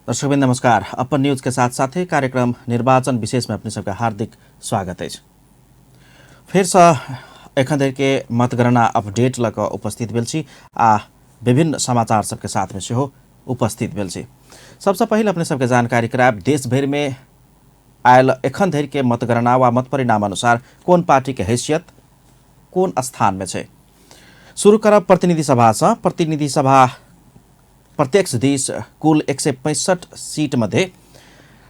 दर्शकबिन नमस्कार। अपन न्यूज के साथ साथे कार्यक्रम निर्वाचन विशेष में अपने सबके हार्दिक स्वागत अछि। फेरसँ एखन धरिके मतगणना अपडेट लऽ कऽ उपस्थित भेल छी आ विभिन्न समाचार सबके साथमे सेहो उपस्थित भेल छी। सबसँ पहिल अपने सबके जानकारी करायब देश भरिमे आयल एखन धरिके मतगणना वा मत परिणाम अनुसार कोन पार्टीके हैसियत कोन स्थानमे छै। शुरू करब प्रतिनिधि सभासँ। प्रतिनिधि सभा प्रत्यक्ष दिस कुल 165 सीट मध्ये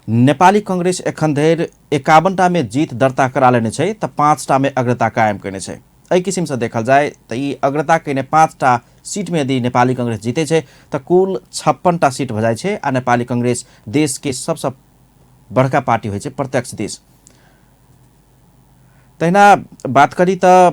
नेपाली कांग्रेस एखन धरि 51 टा में जीत दर्ता करा लेने छै तऽ 5 टा में अग्रता कायम कयने छै। एहि किसिमसँ देखल जाय तऽ ई अग्रता कयने 5 टा सीट में यदि नेपाली कांग्रेस जीते छै तऽ कुल 56 टा सीट भऽ जाइ छै आ नेपाली कांग्रेस देशके सबसँ बड़का पार्टी होइ छै प्रत्यक्ष दिस। तहिना बात करी तऽ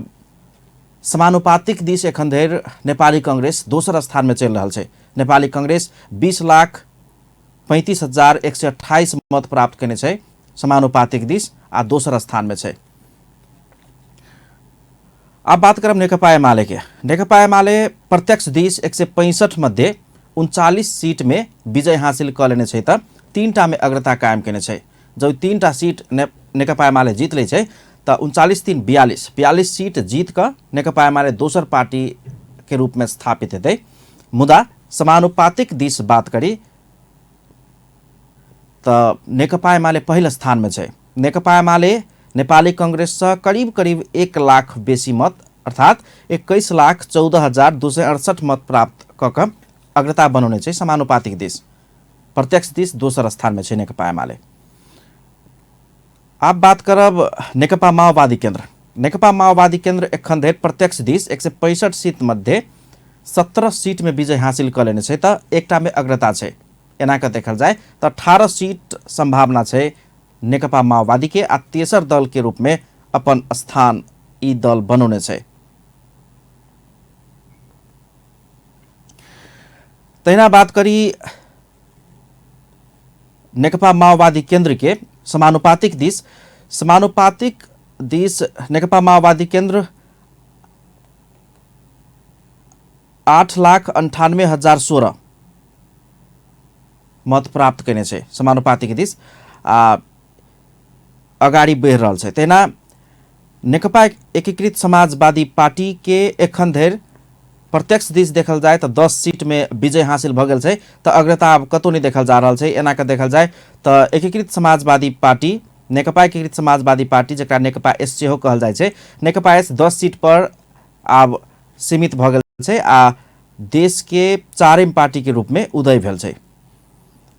समानुपातिक दिस एखन धरि नेपाली कांग्रेस दोसर स्थानमे चलि रहल छै। नेपाली कांग्रेस 20,35,128 मत प्राप्त कयने छै समानुपातिक दिस आ दोसर स्थानमे छै। आब बात करब नेकपा एमाले के। नेकपा एमाले प्रत्यक्ष दिस 165 मध्ये 39 सीटमे विजय हासिल कऽ लेने छै तऽ 3 टा मे अग्रता कायम कयने छै। जब 3 टा सीट नेकपा एमाले जीत लै छै तऽ 39 3 42 42 सीट जीत कऽ नेकपा एमाले दोसर पार्टी के रूप में स्थापित हेतै। मुदा समानुपातिक दिस बात करी तऽ नेकपा एमाले पहिल स्थानमे छै। नेकपा एमाले नेपाली कांग्रेससँ करीब करीब 1 लाख बेसी मत अर्थात 21,14,268 मत प्राप्त कऽ कऽ अग्रता बनौने छै समानुपातिक दिस। प्रत्यक्ष दिस दोसर स्थानमे छै नेकपा एमाले। आब बात करब नेकपा माओवादी केन्द्र। नेकपा माओवादी केन्द्र एखन धरि प्रत्यक्ष दिस 165 सीट मध्ये 17 सीटमे विजय हासिल कऽ लेने छै तऽ एकटामे अग्रता छै। एना कऽ देखल जाय तऽ 18 सीट सम्भावना छै नेकपा माओवादी के आ तेसर दल के रूप में अपन स्थान ई दल बनौने छै। तहिना बात करी नेकपा माओवादी केन्द्र के समानुपातिक दिस। समानुपातिक दिस नेकपा माओवादी केन्द्र 8,98,016 मत प्राप्त कयने छै समानुपातिक दिस आ अगाडि बढ़ि रहल छै। तहिना नेकपा एकीकृत समाजवादी पार्टी के एखन धरि प्रत्यक्ष दिस देखल जाय तऽ 10 सीट में विजय हासिल भऽ गेल छै तऽ अग्रता आब कतौ नहि देखल जा रहल छै। एना कऽ देखल जाय तऽ एकीकृत समाजवादी पार्टी नेकपा एकीकृत समाजवादी पार्टी जकरा नेकपा एस सेहो कहल जाइ छै, नेकपा एस 10 सीट पर आब सीमित भऽ गेल छै आ देश के चारिम पार्टी के रूप में उदय भेल छै।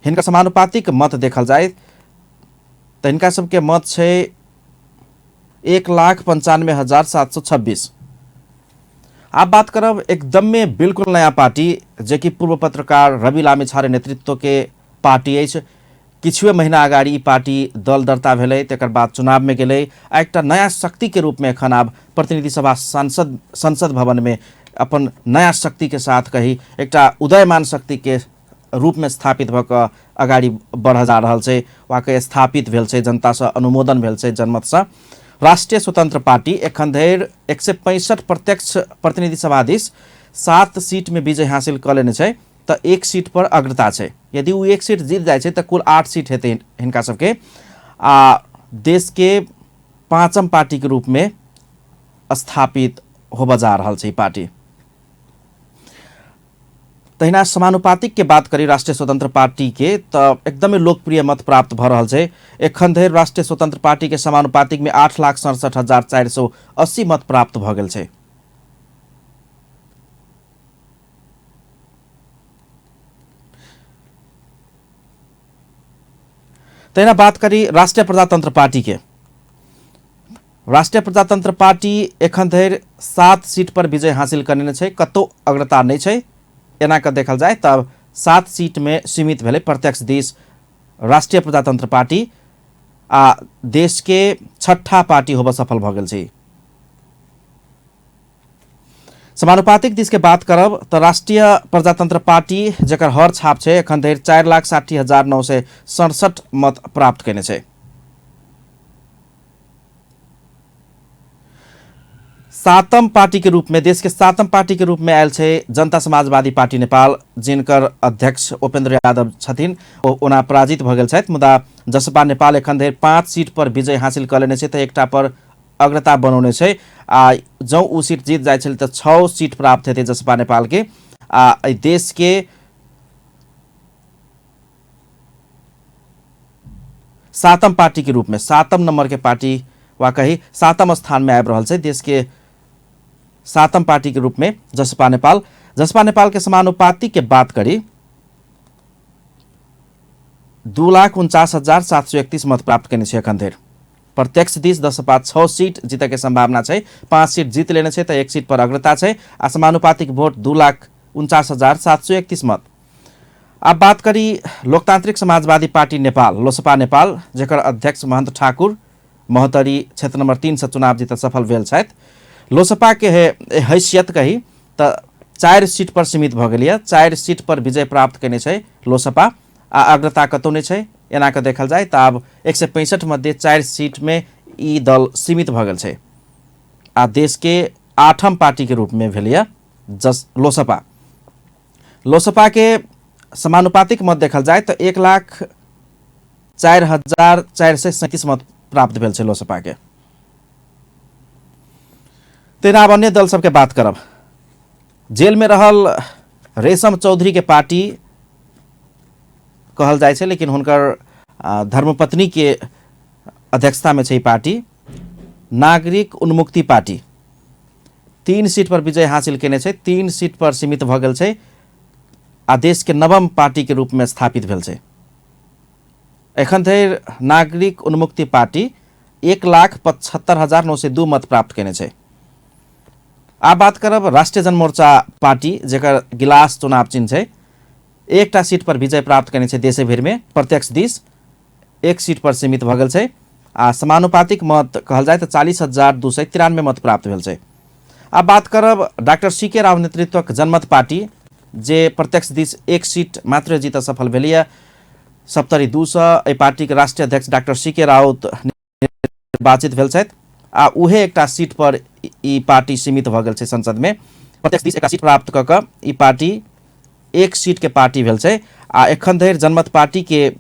हिनकर समानुपातिक मत देखल जाय तऽ हिनका सबके मत छै 1,95,726। आब बात करब एकदमे बिल्कुल नया पार्टी जेकि पूर्व पत्रकार रवि लामिछाने नेतृत्व के पार्टी अछि। किछुए महीना अगाडि ई पार्टी दल दर्ता भेलै, तकर बाद चुनावमे गेलै आ एकटा नया शक्तिके रूपमे एखन आब प्रतिनिधि सभा संसद भवनमे अपन नया शक्तिके साथ कही एकटा उदयमान शक्तिके रूपमे स्थापित भऽ कऽ अगाडि बढ़ऽ जा रहल छै वा कही स्थापित भेल छै, जनतासँ अनुमोदन भेल छै जनमतसँ। राष्ट्रिय स्वतंत्र पार्टी एखन धरि 165 प्रत्यक्ष प्रतिनिधि सभा दिस 7 सीटमे विजय हासिल कऽ लेने छै तऽ 1 सीट पर अग्रता छै। यदि ओ 1 सीट जीत जाइ छै तऽ कुल 8 सीट हेतै हिनका सबके आ देशके पाँचम पार्टीके रूपमे स्थापित होबऽ जा रहल छै ई पार्टी। तहिना समानुपातिक के बात करी राष्ट्रिय स्वतंत्र पार्टी के तऽ एकदमै लोकप्रिय मत प्राप्त भऽ रहल छै। एखन धरि राष्ट्रिय स्वतंत्र पार्टी के समानुपातिक में 8,67,480 मत प्राप्त भऽ गेल छै। तहिना बात करी राष्ट्रिय प्रजातंत्र पार्टी के। राष्ट्रिय प्रजातंत्र पार्टी एखन धरि 7 सीट पर विजय हासिल करेने छै, कतौ अग्रता नहि छै। एना कऽ देखल जाय तब 7 सीट में सीमित भेलै प्रत्यक्ष दिस राष्ट्रिय प्रजातंत्र पार्टी आ देश के छठा पार्टी होबऽ सफल भऽ गेल छै। समानुपातिक दिस के बात करब तऽ राष्ट्रिय प्रजातंत्र पार्टी जकर हर छाप छै एखन धरि 4,60,967 मत प्राप्त कयने छै। सातम पार्टी के रूप में, देश के सातम पार्टी के रूप में आयल छै जनता समाजवादी पार्टी नेपाल, जिनकर अध्यक्ष उपेंद्र यादव छथिन। ओ ओना पराजित भऽ गेल छथि, मुदा जसपा नेपाल एखन धरि 5 सीट पर विजय हासिल कऽ लेने छै, तऽ एकटा पर अग्रता बनौने छै। आ जँ ओ सीट जीत जाइ छलै तऽ 6 सीट प्राप्त हेतै जसपा नेपालके। आ एहि देशके सातम पार्टी के रूप में, सातम नंबर के पार्टी वा कही सातम स्थान में आबि रहल छै देश के सातम पार्टी के रूप में जसपा नेपाल। जसपा नेपाल के समानुपातिक के बात करी, 2,49,731 मत प्राप्त केने छै एखन धरि। प्रत्यक्ष दिस जसपा 6 सीट जीतय के संभावना छै, 5 सीट जीत लेने छै तऽ 1 सीट पर अग्रता छै। आ समानुपातिक वोट 2,49,731 मत। आब बात करी लोकतांत्रिक समाजवादी पार्टी नेपाल, लोसपा नेपाल, जकर अध्यक्ष महंत ठाकुर महोत्तरी क्षेत्र नंबर 3 से चुनाव जीत सफल भेल छथि। लोसपा के हैसियत कही तऽ 4 सीट पर सीमित भऽ गेल यऽ, 4 सीट पर विजय प्राप्त केने छै लोसपा आ अग्रता कतौ नहि छै। एना कऽ देखल जाय तऽ आब 165 मध्ये 4 सीट में ई दल सीमित भऽ गेल छै आ देश के 8म पार्टी के रूप में भेल यऽ जस लोसपा। लोसपा के समानुपातिक मत देखल जाय तऽ 1,04,437 मत प्राप्त भेल छै लोसपा के। तेना आब अन्य दल सबके बात करब। जेल में रहल रेशम चौधरी के पार्टी कहल जाइ छै, लेकिन हुनकर धर्मपत्नी के अध्यक्षता में छै ई पार्टी, नागरिक उन्मुक्ति पार्टी। 3 सीट पर विजय हासिल केने छै, 3 सीट पर सीमित भऽ गेल छै आ देश के नवम पार्टी के रूप में स्थापित भेल छै। एखन धरि नागरिक उन्मुक्ति पार्टी 1,75,902 मत प्राप्त केने छै। आब बात करब राष्ट्रीय जनमोर्चा पार्टी, जेकर गिलास चुनाव चिन्ह छै, 1 सीट पर विजय प्राप्त केने छै देशे भरि में प्रत्यक्ष दिस 1 सीट पर सीमित भऽ गेल छै आ समानुपातिक मत कहल जाय तऽ 40,293 मत प्राप्त भेल छै। आब बात करब डॉक्टर सी के राव नेतृत्वक जनमत पार्टी, जे प्रत्यक्ष दिस 1 सीट मात्र जीत सफल भेलैए सप्तरी 2 सँ। एहि पार्टीके राष्ट्रीय अध्यक्ष डॉक्टर सी के राउत निर्वाचित भेल छथि आ उहे एकटा सीट पर ई पार्टी सीमित भऽ गेल छै संसदमे। प्रत्यक्ष दिस एकटा सीट प्राप्त कऽ कऽ ई पार्टी 1 सीट के पार्टी भेल छै। आ एखन धरि जनमत पार्टी के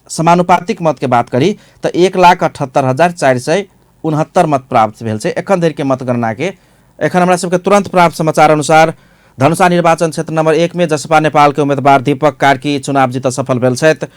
समानुपातिक मत के बात करी तऽ 1,78,469 मत प्राप्त भेल छै एखन धरि के मतगणना के। एखन हमरा सबके तुरंत प्राप्त समाचार अनुसार धनुषा निर्वाचन क्षेत्र नंबर 1 में जसपा नेपाल के उम्मीदवार दीपक कार्की चुनाव जीत सफल भेल छथि।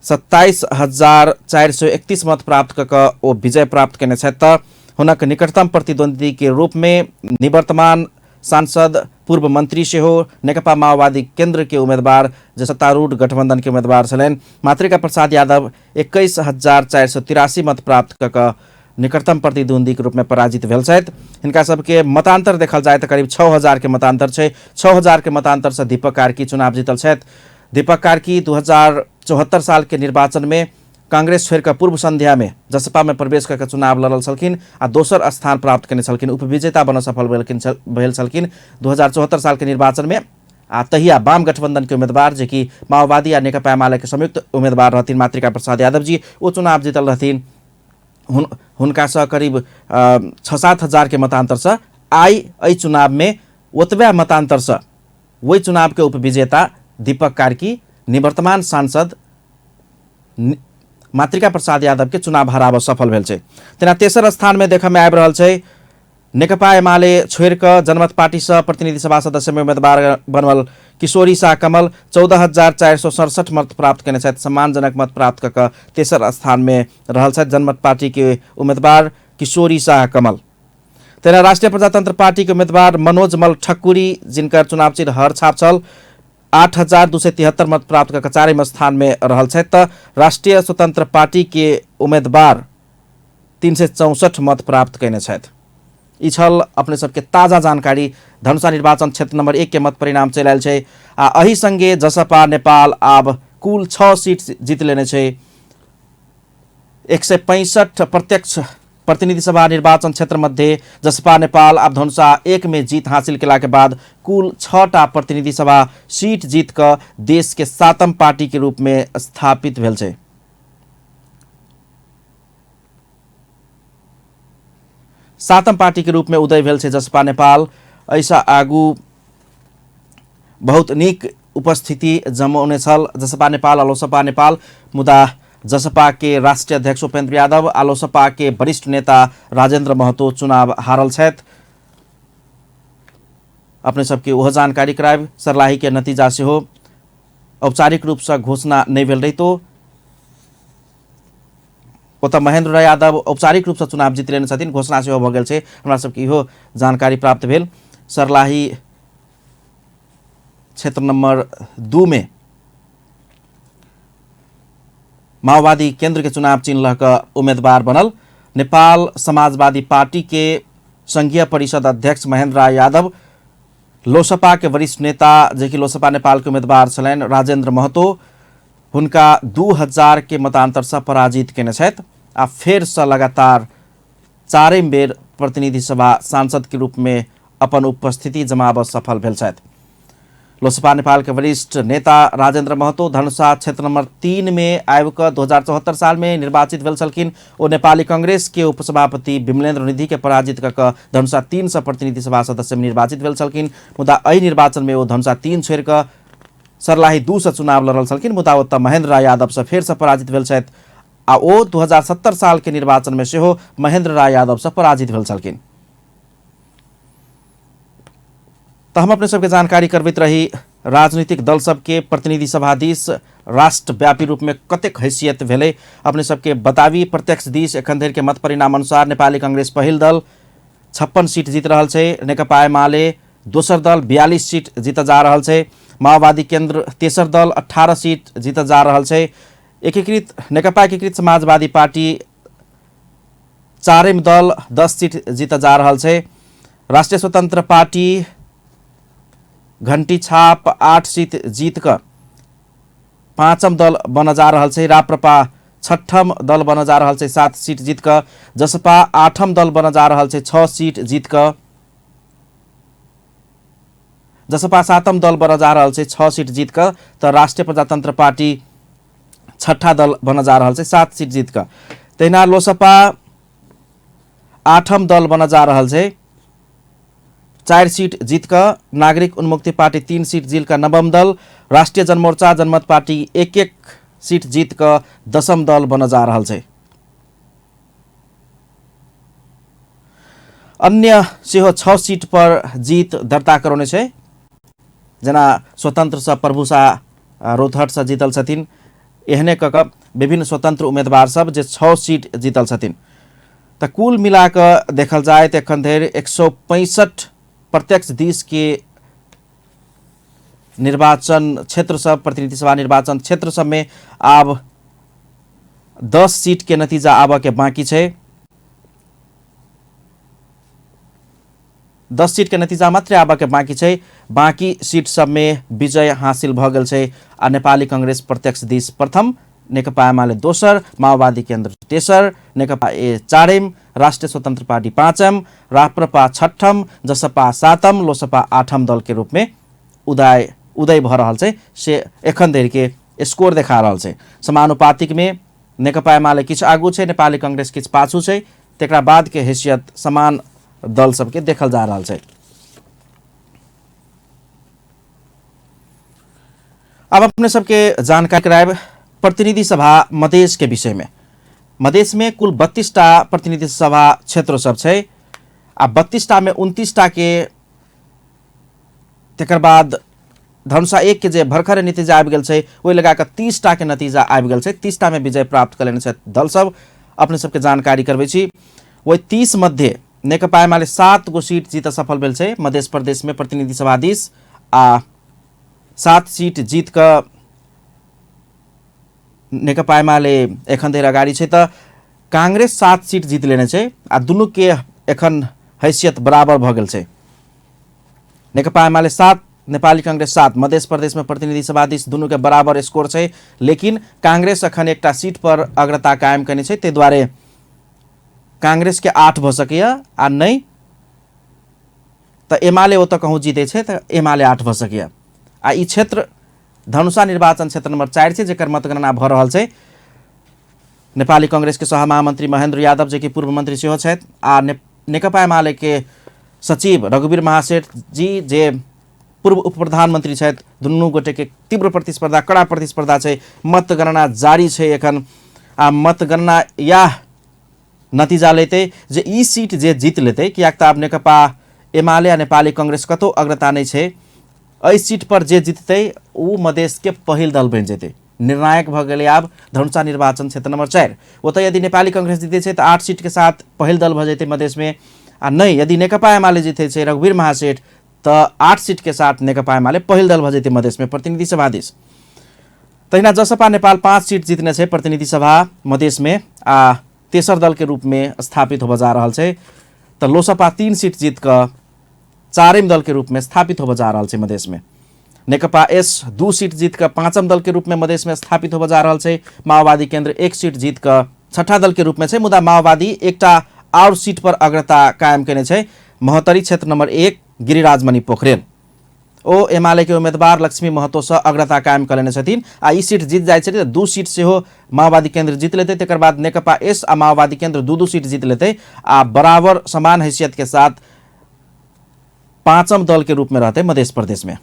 27,431 मत प्राप्त कऽ कऽ ओ विजय प्राप्त केने छथि। तऽ हुनक निकटतम प्रतिद्वंदी के रूप में निवर्तमान सांसद पूर्व मंत्री सेहो नेकपा माओवादी केंद्र के उम्मीदवार जे सत्तारूढ़ गठबंधन के उम्मीदवार छलनि मातृका प्रसाद यादव 21,483 मत प्राप्त कऽ कऽ निकटतम प्रतिद्वंदी के रूप में पराजित भेल छथि। हिनका सबके मतांतर देखल जाय तऽ करीब 6,000 के मतांतर छै। 6,000 के मतांतर से दीपक कार्की चुनाव जीतल छथि। दीपक कार्की 2074 साल के निर्वाचन में कांग्रेस छोड़ि कऽ पूर्व संध्या में जसपा में प्रवेश कऽ के चुनाव लड़ल छलखिन आ दोसर स्थान प्राप्त केने छलखिन, उपविजेता बनऽ सफल भेल छलखिन 2074 साल के निर्वाचन में। आ तहिया वाम गठबंधन के उम्मीदवार जे कि माओवादी आ नेकपा एमाले के संयुक्त उम्मीदवार रहथिन मातृका प्रसाद यादव जी, ओ चुनाव जीतल रहथिन। हुनकासँ करीब 6-7 हजार के मतान्तरसँ आइ एहि चुनाव में ओतबे मतान्तरसँ ओहि चुनाव के उपविजेता दीपक कार्की निवर्तमान सांसद मातृका प्रसाद यादव के चुनाव हराबऽ सफल भेल छै। तेना तेसर स्थान में देखऽ में आबि रहल छै नेकपा एमाले छोड़ि कऽ जनमत पार्टीसँ प्रतिनिधि सभा सदस्य में उम्मीदवार बनल किशोरी शाह कमल 14,467 मत प्राप्त केने छथि। सम्मानजनक मत प्राप्त कऽ कऽ तेसर स्थान में रहल छथि जनमत पार्टी के उम्मीदवार किशोरी शाह कमल। तेना राष्ट्रीय प्रजातंत्र पार्टी के उम्मीदवार मनोज मल ठकुरी, जिनकर चुनाव चिन्ह हर छाप छल, 8,273 मत प्राप्त कऽ कऽ चारिम स्थान में रहल छथि। तऽ राष्ट्रीय स्वतंत्र पार्टी के उम्मीदवार 364 मत प्राप्त कयने छथि। ई छल अपने सबके ताजा जानकारी। धनुषा निर्वाचन क्षेत्र नंबर 1 के मत परिणाम चलि आयल छै आ एहि संगे जसपा नेपाल आब कुल 6 सीट जीत लेने छै। 165 प्रत्यक्ष प्रतिनिधि सभा निर्वाचन क्षेत्र मध्ये जसपा नेपाल आब धनुषा 1 में जीत हासिल केला के बाद कुल 6टा प्रतिनिधि सभा सीट जीत कऽ देश के 7म पार्टी के रूप में स्थापित भेल छै। सातम पार्टी के रूप में उदय भेल छै जसपा नेपाल। एहिसँ आगू बहुत नीक उपस्थिति जमौने छल जसपा नेपाल आ लोसपा नेपाल, मुदा जसपा के राष्ट्रीय अध्यक्ष उपेंद्र यादव आ लोसपा के वरिष्ठ नेता राजेंद्र महतो चुनाव हारल छथि। अपने सबके ओहो जानकारी करायब। सर्लाही के नतीजा सेहो औपचारिक रूपसँ घोषणा नहि भेल रहितो ओतऽ महेंद्र यादव औपचारिक रूपसँ चुनाव जीत लेने छथिन, घोषणा सेहो भऽ गेल छै। हमरा सबके इहो जानकारी प्राप्त भेल। सर्लाही क्षेत्र नंबर 2 में माओवादी केंद्र के चुनाव चिन्ह लऽ कऽ उम्मीदवार बनल नेपाल समाजवादी पार्टी के संघीय परिषद अध्यक्ष महेंद्र राय यादव लोसपा के वरिष्ठ नेता जेकि लोसपा नेपाल के उम्मीदवार छलनि राजेंद्र महतो हुनका 2000 के मतांतर से पराजित केने छथि आ फेर से लगातार चारिम बेर प्रतिनिधि सभा सांसद के रूप में अपन उपस्थिति जमाबऽ सफल भेल छथि। लोसपा नेपाल के वरिष्ठ नेता राजेंद्र महतो धनुषा क्षेत्र नंबर 3 में आबि कऽ 2074 साल में निर्वाचित भेल छलखिन। ओ नेपाली कांग्रेस के उपसभापति विमलेंद्र निधि के पराजित कऽ कऽ धनुषा 3 से प्रतिनिधि सभा सदस्य में निर्वाचित भेल छलखिन, मुदा एहि निर्वाचन में ओ धनुषा 3 छोड़ि कऽ सर्लाही 2 से चुनाव लड़ल छलखिन, मुदा ओतऽ महेंद्र राय यादव से फेर से पराजित भेल छथि आ ओ 2070 साल के निर्वाचन में सेहो महेंद्र राय यादव से पराजित भेल छलखिन। तऽ हम अपने सबके जानकारी करबैत रही राजनीतिक दल सबके प्रतिनिधि सभा दिस राष्ट्रव्यापी रूप में कतेक हैसियत भेलै अपने सबके बताबी। प्रत्यक्ष दिस एखन धरि के मत परिणाम अनुसार नेपाली कांग्रेस पहिल दल 56 सीट जीत रहल छै, नेकपा एमाले दोसर दल 42 सीट जीत जा रहल छै, माओवादी केंद्र तेसर दल 18 सीट जीत जा रहल छै, एकीकृत नेकपा एकीकृत समाजवादी पार्टी चारिम दल 10 सीट जीत जा रहल छै, राष्ट्रिय स्वतंत्र पार्टी घंटी छाप 8 सीट जीत कऽ पाँचम दल बन जा रहल छै, राप्रपा छठम दल बन जा रहल छै 7 सीट जीत कऽ, जसपा आठम दल बन जा रहल छै 6 सीट जीत कऽ, जसपा सातम दल बन जा रहल छै 6 सीट जीत कऽ, तऽ राष्ट्रिय प्रजातंत्र पार्टी छठा दल बन जा रहल छै 7 सीट जीत कऽ। तहिना लोसपा आठम दल बन जा रहल छै 4 सीट जीत कऽ, नागरिक उन्मुक्ति पार्टी 3 सीट जीत कऽ नवम दल, राष्ट्रिय जनमोर्चा जनमत पार्टी 1-1 सीट जीत कऽ दसम दल बन जा रहल छै। अन्य सेहो 6 सीट पर जीत दर्ता करौने छै, जेना स्वतंत्र सँ प्रभु शाह रौतहट सँ जीतल छथिन, एहने कऽ कऽ विभिन्न स्वतंत्र उम्मीदवार सब जे 6 सीट जीतल छथिन। तऽ कुल मिला कऽ देखल जाय तऽ एखन धरि 165 प्रत्यक्ष दिस के निर्वाचन क्षेत्र सब प्रतिनिधि सभा निर्वाचन क्षेत्र सब में आब 10 सीट के नतीजा आबऽ के बाकी छै। 10 सीट के नतीजा मात्र आबऽ के बाकी छै, बाकी सीट सब में विजय हासिल भऽ गेल छै आ नेपाली कांग्रेस प्रत्यक्ष दिस प्रथम, नेकपा एमाले दोसर, माओवादी केंद्र तेसर, नेकपा ए चारिम, राष्ट्रिय स्वतंत्र पार्टी पाँचम, राप्रपा छठम, जसपा सातम, लोसपा आठम दल के रूप में उदय भऽ रहल छै से एखन धरि के स्कोर देखा रहल छै। समानुपातिक में नेकपा एमाले किछु आगू छै, नेपाली कांग्रेस किछु पाछू छै, तकरा बाद के हैसियत समान दल सबके देखल जा रहल छै। अब अपने सबके जानकारी करायब प्रतिनिधि सभा मधेश के विषय में। मधेश में कुल 32 टा प्रतिनिधि सभा क्षेत्र सब छै आ 32 टा में 29 टा के तकर बाद धनुषा 1 के जे भरखरे नतीजा आबि गेल छै ओहि लगा कऽ 30 टा के नतीजा आबि गेल छै, 30 टा में विजय प्राप्त कऽ लेने छथि दल सब। अपने सबके जानकारी करबै छी ओहि 30 मध्य नेकपा एमाले 7 गो सीट जीत सफल भेल छै मध्य प्रदेश में प्रतिनिधि सभा दिस आ 7 सीट जीत कऽ नेकपा एमाले एखन धरि अगाडि छै। तऽ कांग्रेस 7 सीट जीत लेने छै आ दुनू के एखन हैसियत बराबर भऽ गेल छै। नेकपा एमाले 7, नेपाली कांग्रेस 7, मध्य प्रदेश में प्रतिनिधि सभा दिस दुनू के बराबर स्कोर छै, लेकिन कांग्रेस एखन एकटा सीट पर अग्रता कायम केने छै, ताहि दुआरे कांग्रेस के 8 भऽ सकैया आ नहि तऽ एमाले ओतऽ कहूँ जीतै छै तऽ एमाले 8 भऽ सकैया। आ ई क्षेत्र धनुषा निर्वाचन क्षेत्र नंबर 4 छै जेकर मतगणना भऽ रहल छै। नेपाली कांग्रेस के सहमहामंत्री महेंद्र यादव जे कि पूर्व मंत्री सेहो छथि आ नेकपा एमाले के सचिव रघुवीर महासेठ जी जे पूर्व उप प्रधानमंत्री छथि, दुनू गोटे के तीव्र प्रतिस्पर्धा, कड़ा प्रतिस्पर्धा छै। मतगणना जारी छै एखन आ मतगणना इएह नतीजा लेतै जे ई सीट जे जीत लेतै, कियाक तऽ आब नेकपा एमाले आ नेपाली कांग्रेस कतौ अग्रता नहि छै। एहि सीट पर जे जीततै ओ मधेशके पहिल दल बनि जेतै। निर्णायक भऽ गेलै आब धनुषा निर्वाचन क्षेत्र नंबर 4। ओतऽ यदि नेपाली कांग्रेस जीतै छै तऽ 8 सीट के साथ पहिल दल भऽ जेतै मधेशमे, आ नहि यदि नेकपा एमाले जीतै छै रघुवीर महासेठ तऽ 8 सीट के साथ नेकपा एमाले पहिल दल भऽ जेतै मधेशमे प्रतिनिधि सभा दिस। तहिना जसपा नेपाल 5 सीट जितने छै प्रतिनिधि सभा मधेशमे आ तेसर दल के रूप में स्थापित होबऽ जा रहल छै। तऽ लोसपा 3 सीट जीत कऽ चारिम दल के रूप में स्थापित होबऽ जा रहल छै मधेशमे। नेकपा एस 2 सीट जीत कऽ पाँचम दल के रूप में मधेशमे स्थापित होबऽ जा रहल छै। माओवादी केंद्र 1 सीट जीत कऽ छठा दल के रूप में छै, मुदा माओवादी एकटा आओर सीट पर अग्रता कायम केने छै। महोत्तरी क्षेत्र नंबर 1 गिरिराजमणि पोखरेल ओ एमाले के उम्मीदवार लक्ष्मी महतो सँ अग्रता कायम कऽ लेने छथिन आ ई सीट जीत जाइ छै तऽ 2 सीट सेहो माओवादी केंद्र जीत लेतै। तकर बाद नेकपा एस आ माओवादी केंद्र 2-2 सीट जीत लेतै आ बराबर समान हैसियत के साथ पाँचम दल के रूप में रहतै मध्य प्रदेश में।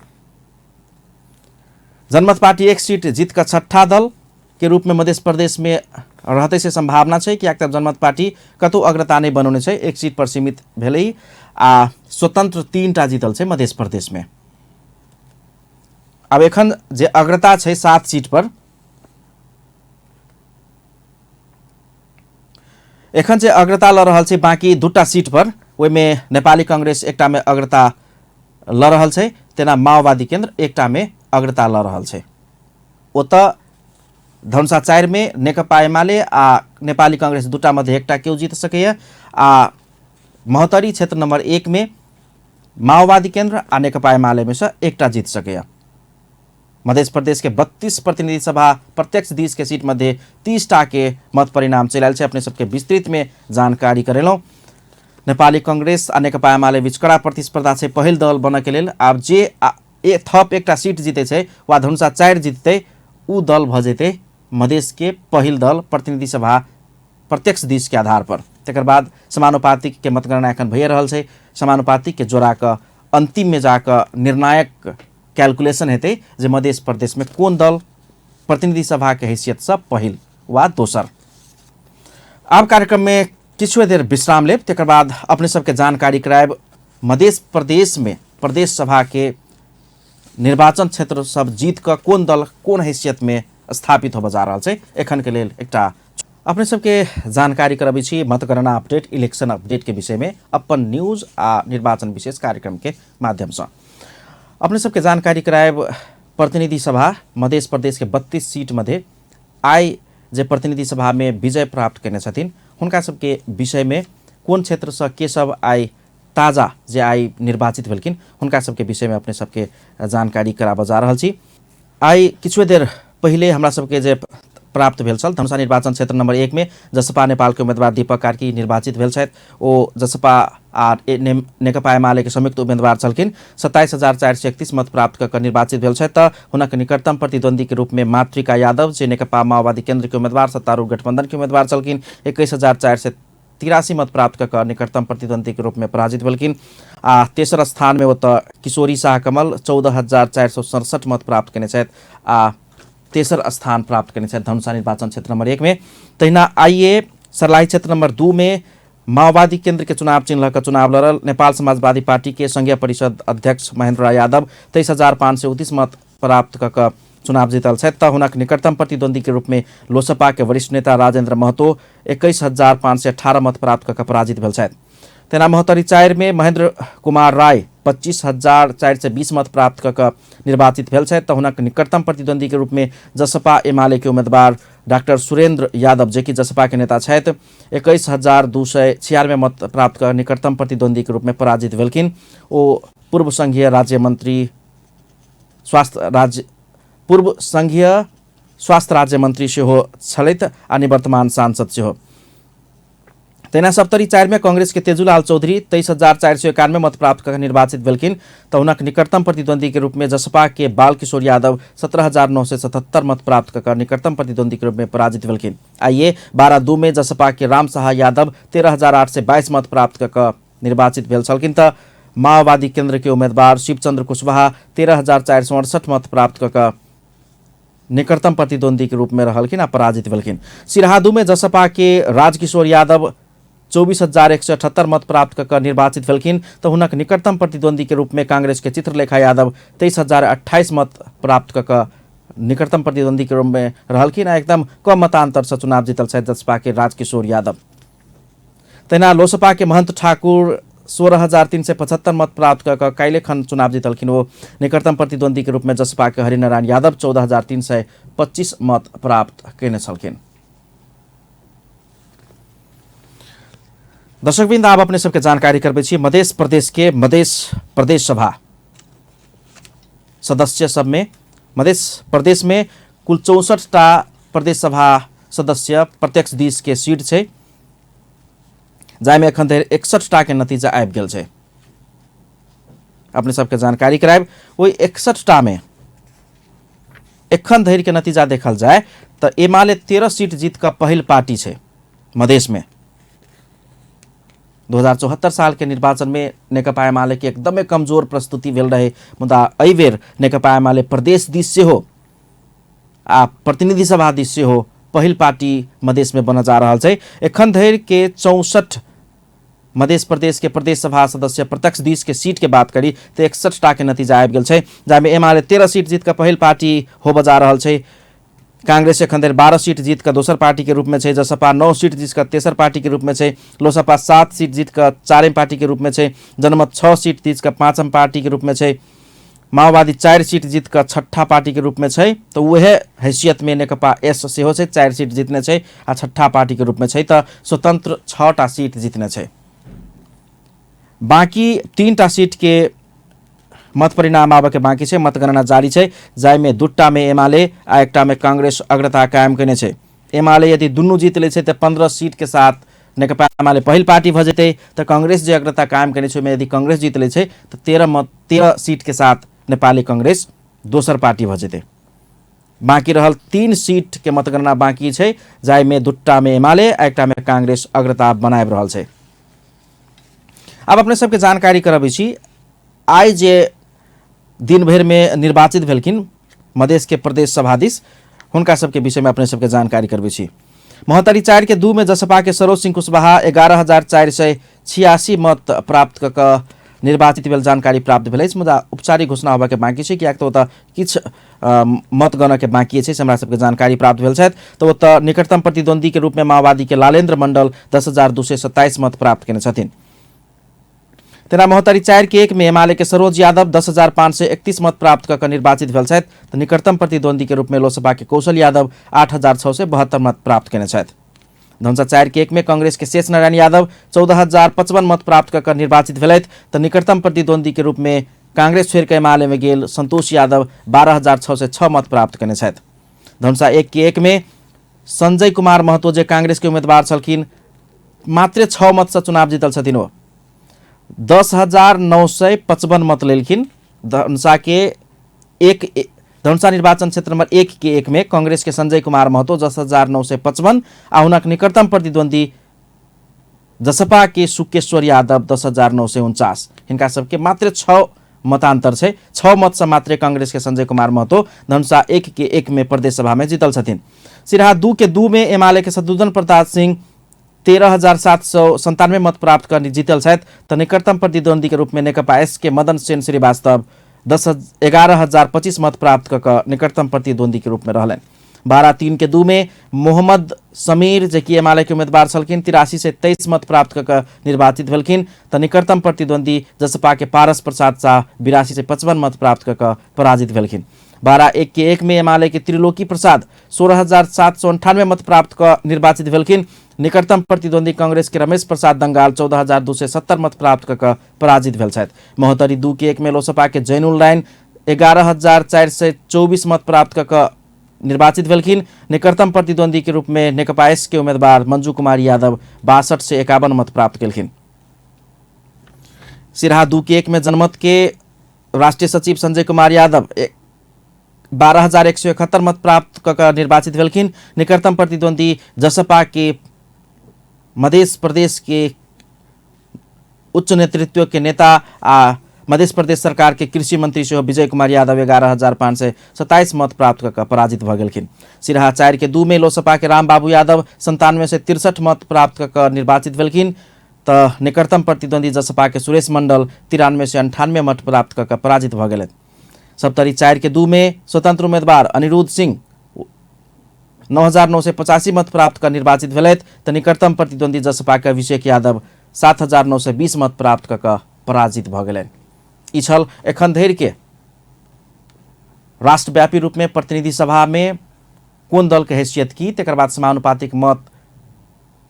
जनमत पार्टी 1 सीट जीत कऽ छठा दल के रूप में मध्य प्रदेश में रहतै से संभावना छै, कियाक तऽ जनमत पार्टी कतौ अग्रता नहि बनौने छै, 1 सीट पर सीमित भेलै आ स्वतंत्र 3टा जीतल छै मध्य प्रदेश में। आब एखन जे अग्रता छै 7 सीट पर, एखन जे अग्रता लऽ रहल छै बाकी 2टा सीट पर, ओहिमे नेपाली कांग्रेस एकटा में अग्रता लऽ रहल छै, तेना माओवादी केंद्र एकटा में अग्रता लऽ रहल छै। ओतऽ धनुषा 4 में नेकपा एमाले आ नेपाली कांग्रेस 2टा मध्य एकटा केओ जीत सकैए आ महोत्तरी क्षेत्र नंबर 1 में माओवादी केंद्र आ नेकपा एमाले में से एकटा जीत सकैए। मध्य प्रदेश के 32 प्रतिनिधि सभा प्रत्यक्ष दिस के सीट मध्य 30टा के मत परिणाम चलि आयल छै। अपने सबके विस्तृत में जानकारी करेलहुँ। नेपाली कांग्रेस आ नेकपा एमाले बीच कड़ा प्रतिस्पर्धा छै पहिल दल बनऽ के लेल। आब जे थप एकटा सीट जीतै छै वा धनुषा 4 जीततै उ दल भऽ जेतै मधेश के पहिल दल प्रतिनिधि सभा प्रत्यक्ष दिस के आधार पर। तकर बाद समानुपातिक के मतगणना एखन भइए रहल छै। समानुपातिक के जोड़ा कऽ अंतिम में जाकऽ निर्णायक कैलकुलेशन हेतै जे मध्य प्रदेश में कोन दल प्रतिनिधि सभा के हैसियत से पहिल वा दोसर। आब कार्यक्रम में किछु देर विश्राम लेब, तकर बाद अपने सबके जानकारी करायब मध्य प्रदेश में प्रदेश सभा के निर्वाचन क्षेत्र सब जीत कऽ कोन दल कोन हैसियत में स्थापित होबऽ जा रहल छै। एखन के लेल एकटा अपने सबके जानकारी करबै छी मतगणना अपडेट, इलेक्शन अपडेट के विषय में अपन न्यूज आ निर्वाचन विशेष कार्यक्रम के माध्यम से अपने सबके जानकारी करायब। प्रतिनिधि सभा मध्य प्रदेश के 32 सीट मध्य आइ जे प्रतिनिधि सभा में विजय प्राप्त केने छथिन हुनका सबके विषय में कोन क्षेत्र से के सब आइ ताजा जे आइ निर्वाचित भेलखिन हुनका सबके विषय में अपने सबके जानकारी कराबऽ जा रहल छी। आइ किछुए देर पहिले हमरा सबके जे प्राप्त भेल छल धनुषा निर्वाचन क्षेत्र नंबर 1 में जसपा नेपाल के उम्मीदवार दीपक कार्की निर्वाचित भेल छथि। ओ जसपा आ नेकपा एमाले के संयुक्त उम्मीदवार छलखिन। 27,431 मत प्राप्त कऽ कऽ निर्वाचित भेल छथि। तऽ हुनक निकटतम प्रतिद्वंदी के रूप में मातृका यादव जे नेकपा माओवादी केंद्र के उम्मीदवार सत्तारूढ़ गठबंधन के उम्मीदवार छलखिन 21,483 मत प्राप्त कऽ कऽ निकटतम प्रतिद्वंदी के रूप में पराजित भेलखिन। आ तेसर स्थान में ओतऽ किशोरी शाह कमल 14,467 मत प्राप्त केने छथि आ तेसर स्थान प्राप्त केने छथि धनुषा निर्वाचन क्षेत्र नंबर 1 में। तहिना आइए सर्लाही क्षेत्र नंबर 2 में माओवादी केंद्र के चुनाव चिन्ह लऽ कऽ चुनाव लड़ल नेपाल समाजवादी पार्टी के संघीय परिषद अध्यक्ष महेंद्र राय यादव 23,529 मत प्राप्त कऽ कऽ चुनाव जीतल छथि। तऽ हुनक निकटतम प्रतिद्वंदी के रूप में लोसपा के वरिष्ठ नेता राजेंद्र महतो 21,518 मत प्राप्त कऽ कऽ पराजित भेल छथि। तेना महोत्तरी 4 में महेंद्र कुमार राय 25,420 मत प्राप्त कऽ कऽ निर्वाचित भेल छथि। तऽ हुनक निकटतम प्रतिद्वंदी के रूप में जसपा एमाले के उम्मीदवार डॉक्टर सुरेंद्र यादव जे कि जसपा के नेता छथि 21,296 मत प्राप्त कऽ निकटतम प्रतिद्वंदी के रूप में पराजित भेलखिन। ओ पूर्व संघीय राज्य मंत्री स्वास्थ्य राज्य पूर्व संघीय स्वास्थ्य राज्य मंत्री सेहो छलथि आ निवर्तमान सांसद सेहो। तहिना सप्तरी 4 में कांग्रेस के तेजूलाल चौधरी 23,491 मत प्राप्त कर निर्वाचित भेलखिन तऽ हुनक निकटतम प्रतिद्वंदी के रूप में जसपा के बालकिशोर यादव 17,977 मत प्राप्त कर निकटतम प्रतिद्वंदी के रूप में पराजित भेलखिन। आइए 12-2 में जसपा के राम शाह यादव 13,822 मत प्राप्त कर निर्वाचित भेल छलखिन तऽ माओवादी केंद्र के उम्मीदवार शिवचंद्र कुशवाहा 13,468 मत प्राप्त कर निकटतम प्रतिद्वंदी के रूप में रहलखिन आ पराजित भेलखिन। सिरहा 2 में जसपा के राजकिशोर यादव 24,178 मत प्राप्त कर निर्वाचित भेलखिन तऽ हुनक निकटतम प्रतिद्वंदी के रूप में कांग्रेस के चित्रलेखा यादव 23,028 मत प्राप्त कर निकटतम प्रतिद्वंदी के रूप में रहलखिन आ एकदम कम मतांतर से चुनाव जीतल छथि जसपा के राजकिशोर यादव। तहिना लोसपा के महंत ठाकुर 16,375 मत प्राप्त कर काल्हि खन चुनाव जीतलखिन, ओ निकटतम प्रतिद्वंदी के रूप में जसपा के हरिनारायण यादव 14,325 मत प्राप्त कयने छलखिन। दर्शकवृन्द, आब अपने सबके जानकारी करबै छी मध्य प्रदेश के मध्य प्रदेश सभा सदस्य सब में मध्य प्रदेश में कुल 64 टा प्रदेश सभा सदस्य प्रत्यक्ष दिस के सीट छै, जाहिमे एखन धरि 61 टा के नतीजा आबि गेल छै। अपने सबके जानकारी करायब, ओहि 61 टा में एखन धरि के नतीजा देखल जाय तऽ एमाले 13 सीट जीत कऽ पहिल पार्टी छै मधेश में। 2074 साल के निर्वाचन में नेकपा एमाले के एकदमै कमजोर प्रस्तुति भेल रहे, मुदा एहि बेर नेकपा एमाले प्रदेश दिस सेहो आ प्रतिनिधि सभा दिस सेहो पहिल पार्टी मधेश में बनऽ जा रहल छै। एखन धरि के 64 मध्य प्रदेश के प्रदेश सभा सदस्य प्रत्यक्ष दिस के सीट के बात करी तऽ 61 टा के नतीजा आबि गेल छै, जाहिमे एमाले 13 सीट जीत कऽ पहिल पार्टी होबऽ जा रहल छै। कांग्रेस एखन धरि 12 सीट जीत कऽ दोसर पार्टी के रूप में छै, जसपा 9 सीट जीत कऽ तेसर पार्टी के रूप में छै, लोसपा 7 सीट जीत कऽ चारिम पार्टी के रूप में छै, जनमत 6 सीट जीत कऽ पाँचम पार्टी के रूप में छै, माओवादी 4 सीट जीत कऽ छठा पार्टी के रूप में छै, तऽ उएह हैसियत में नेकपा एस सेहो छै, 4 सीट जीतने छै आ छठा पार्टी के रूप में छै, तऽ स्वतंत्र 6 टा सीट जीतने छै। बाकी 3 टा सीट के मत परिणाम आबऽ के बाकी छै, मतगणना जारी छै, जाहिमे 2 टा में एमाले आ 1 टा में कांग्रेस अग्रता कायम कयने छै। एमाले यदि दुनू जीत लै छै तऽ 15 सीट के साथ नेकपा एमाले पहिल पार्टी भऽ जेतै, तऽ कांग्रेस जे अग्रता कायम कयने छै ओहिमे यदि कांग्रेस जीत लै छै तऽ 13 सीट के साथ नेपाली कांग्रेस दोसर पार्टी भऽ जेतै। बाकी रहल 3 सीट के मतगणना बाकी छै, जाहिमे 2 टा में एमाले आ 1 टा में कांग्रेस अग्रता बनाबि रहल छै। आब अपने सबके जानकारी करबै छी, आइ जे दिन भरि में निर्वाचित भेलखिन मधेश के प्रदेश सभाधीश, हुनका सबके विषय में अपने सबके जानकारी करबै छी। महोत्तरी 4 के 2 में जसपा के सरोज सिंह कुशवाहा 11,486 मत प्राप्त कऽ कऽ निर्वाचित भेल जानकारी प्राप्त भेल अछि, मुदा औपचारिक घोषणा होबाके बाँकी छै, किएक तऽ ओतऽ किछु मत गणके बाँकी छै से हमरा सबके जानकारी प्राप्त भेल छथि। तऽ ओतऽ निकटतम प्रतिद्वंदी के रूप में माओवादी के लालेन्द्र मंडल 10,227 मत प्राप्त केने छथिन। तेना महोत्तरी 4 के 1 में एमाले के सरोज यादव 10,531 मत प्राप्त कऽ कऽ निर्वाचित भेल छथि, तऽ निकटतम प्रतिद्वंदी के रूप में लोसपा के कौशल यादव 8,672 मत प्राप्त केने छथि। धनुषा 4 के 1 में कांग्रेस के शेष नारायण यादव 14,055 मत प्राप्त कऽ कऽ निर्वाचित भेलथि, तऽ निकटतम प्रतिद्वंदी के रूप में कांग्रेस छोड़ि कऽ एमाले में गेल संतोष यादव 12,606 मत प्राप्त केने छथि। धनुषा 1 के 1 में संजय कुमार महतो जे कांग्रेस के उम्मीदवार छलखिन, मात्र 6 मत से चुनाव जीतल छथिन, ओ 10,955 मत लेलखिन। धनुषा के एक धनुषा निर्वाचन क्षेत्र नंबर 1 के 1 में कांग्रेस के संजय कुमार महतो 10,955 आ हुनक निकटतम प्रतिद्वंदी जसपा के सुकेश्वर यादव 10,949। हिनका सबके मात्र 6 मतांतर छै, 6 मत से मात्र कांग्रेस के संजय कुमार महतो धनुषा 1 के 1 में प्रदेश सभा में जीतल छथिन। सिरहा 2 के 2 में एमाले के शत्रुघ्न प्रसाद सिंह 13,797 मत प्राप्त कर जीतल छथि, तऽ निकटतम प्रतिद्वंदी के रूप में नेकपा एस के मदन सेन श्रीवास्तव 11,025 मत प्राप्त कऽ कऽ निकटतम प्रतिद्वंदी के रूप में रहलनि। 12-3 के 2 में मोहम्मद समीर जे कि एमाले के उम्मीदवार छलखिन 8323 मत प्राप्त कऽ कऽ निर्वाचित भेलखिन, तऽ निकटतम प्रतिद्वंदी जसपा के पारस प्रसाद शाह 8255 मत प्राप्त कऽ कऽ पराजित भेलखिन। 12-1 के 1 में एमाले के त्रिलोकी प्रसाद 16,798 मत प्राप्त कऽ निर्वाचित भेलखिन, निकटतम प्रतिद्वंदी कांग्रेस के रमेश प्रसाद दंगाल 14,270 मत प्राप्त कऽ कऽ पराजित भेल छथि। महोत्तरी 2 के 1 में लोसपा के जैनुल राइन 11,424 मत प्राप्त कऽ कऽ निर्वाचित भेलखिन। निकटतम प्रतिद्वंदी के रूप में नेकपा एस के उम्मीदवार मंजू कुमारी यादव 6251 मत प्राप्त केलखिन। सिरहा 2 के 1 में जनमत के राष्ट्रीय सचिव संजय कुमार यादव 12,171 मत प्राप्त क निर्वाचित भेलखिन। निकटतम प्रतिद्वंदी जसपा के मध्य प्रदेश के उच्च नेतृत्व के नेता आ मध्य प्रदेश सरकार के कृषि मंत्री सेहो विजय कुमार यादव 11,527 मत प्राप्त क पराजित भऽ गेलखिन। सिरहा 4 के 2 में लोसपा के रामबाबू यादव 9763 मत प्राप्त क निर्वाचित भेलखिन तऽ निकटतम प्रतिद्वंदी जसपा के सुरेश मंडल 9398 मत प्राप्त क पराजित भऽ गेलथि। सप्तरी 4 के 2 में स्वतंत्र उम्मीदवार अनिरुद्ध सिंह 9,985 मत प्राप्त कर निर्वाचित भेलथि तऽ निकटतम प्रतिद्वंदी जसपा के अभिषेक यादव 7,920 मत प्राप्त कऽ पराजित भऽ गेलनि। ई छल एखन धरि के राष्ट्रव्यापी रूपमे प्रतिनिधि सभामे कोन दलके हैसियत की, तकर बाद समानुपातिक मत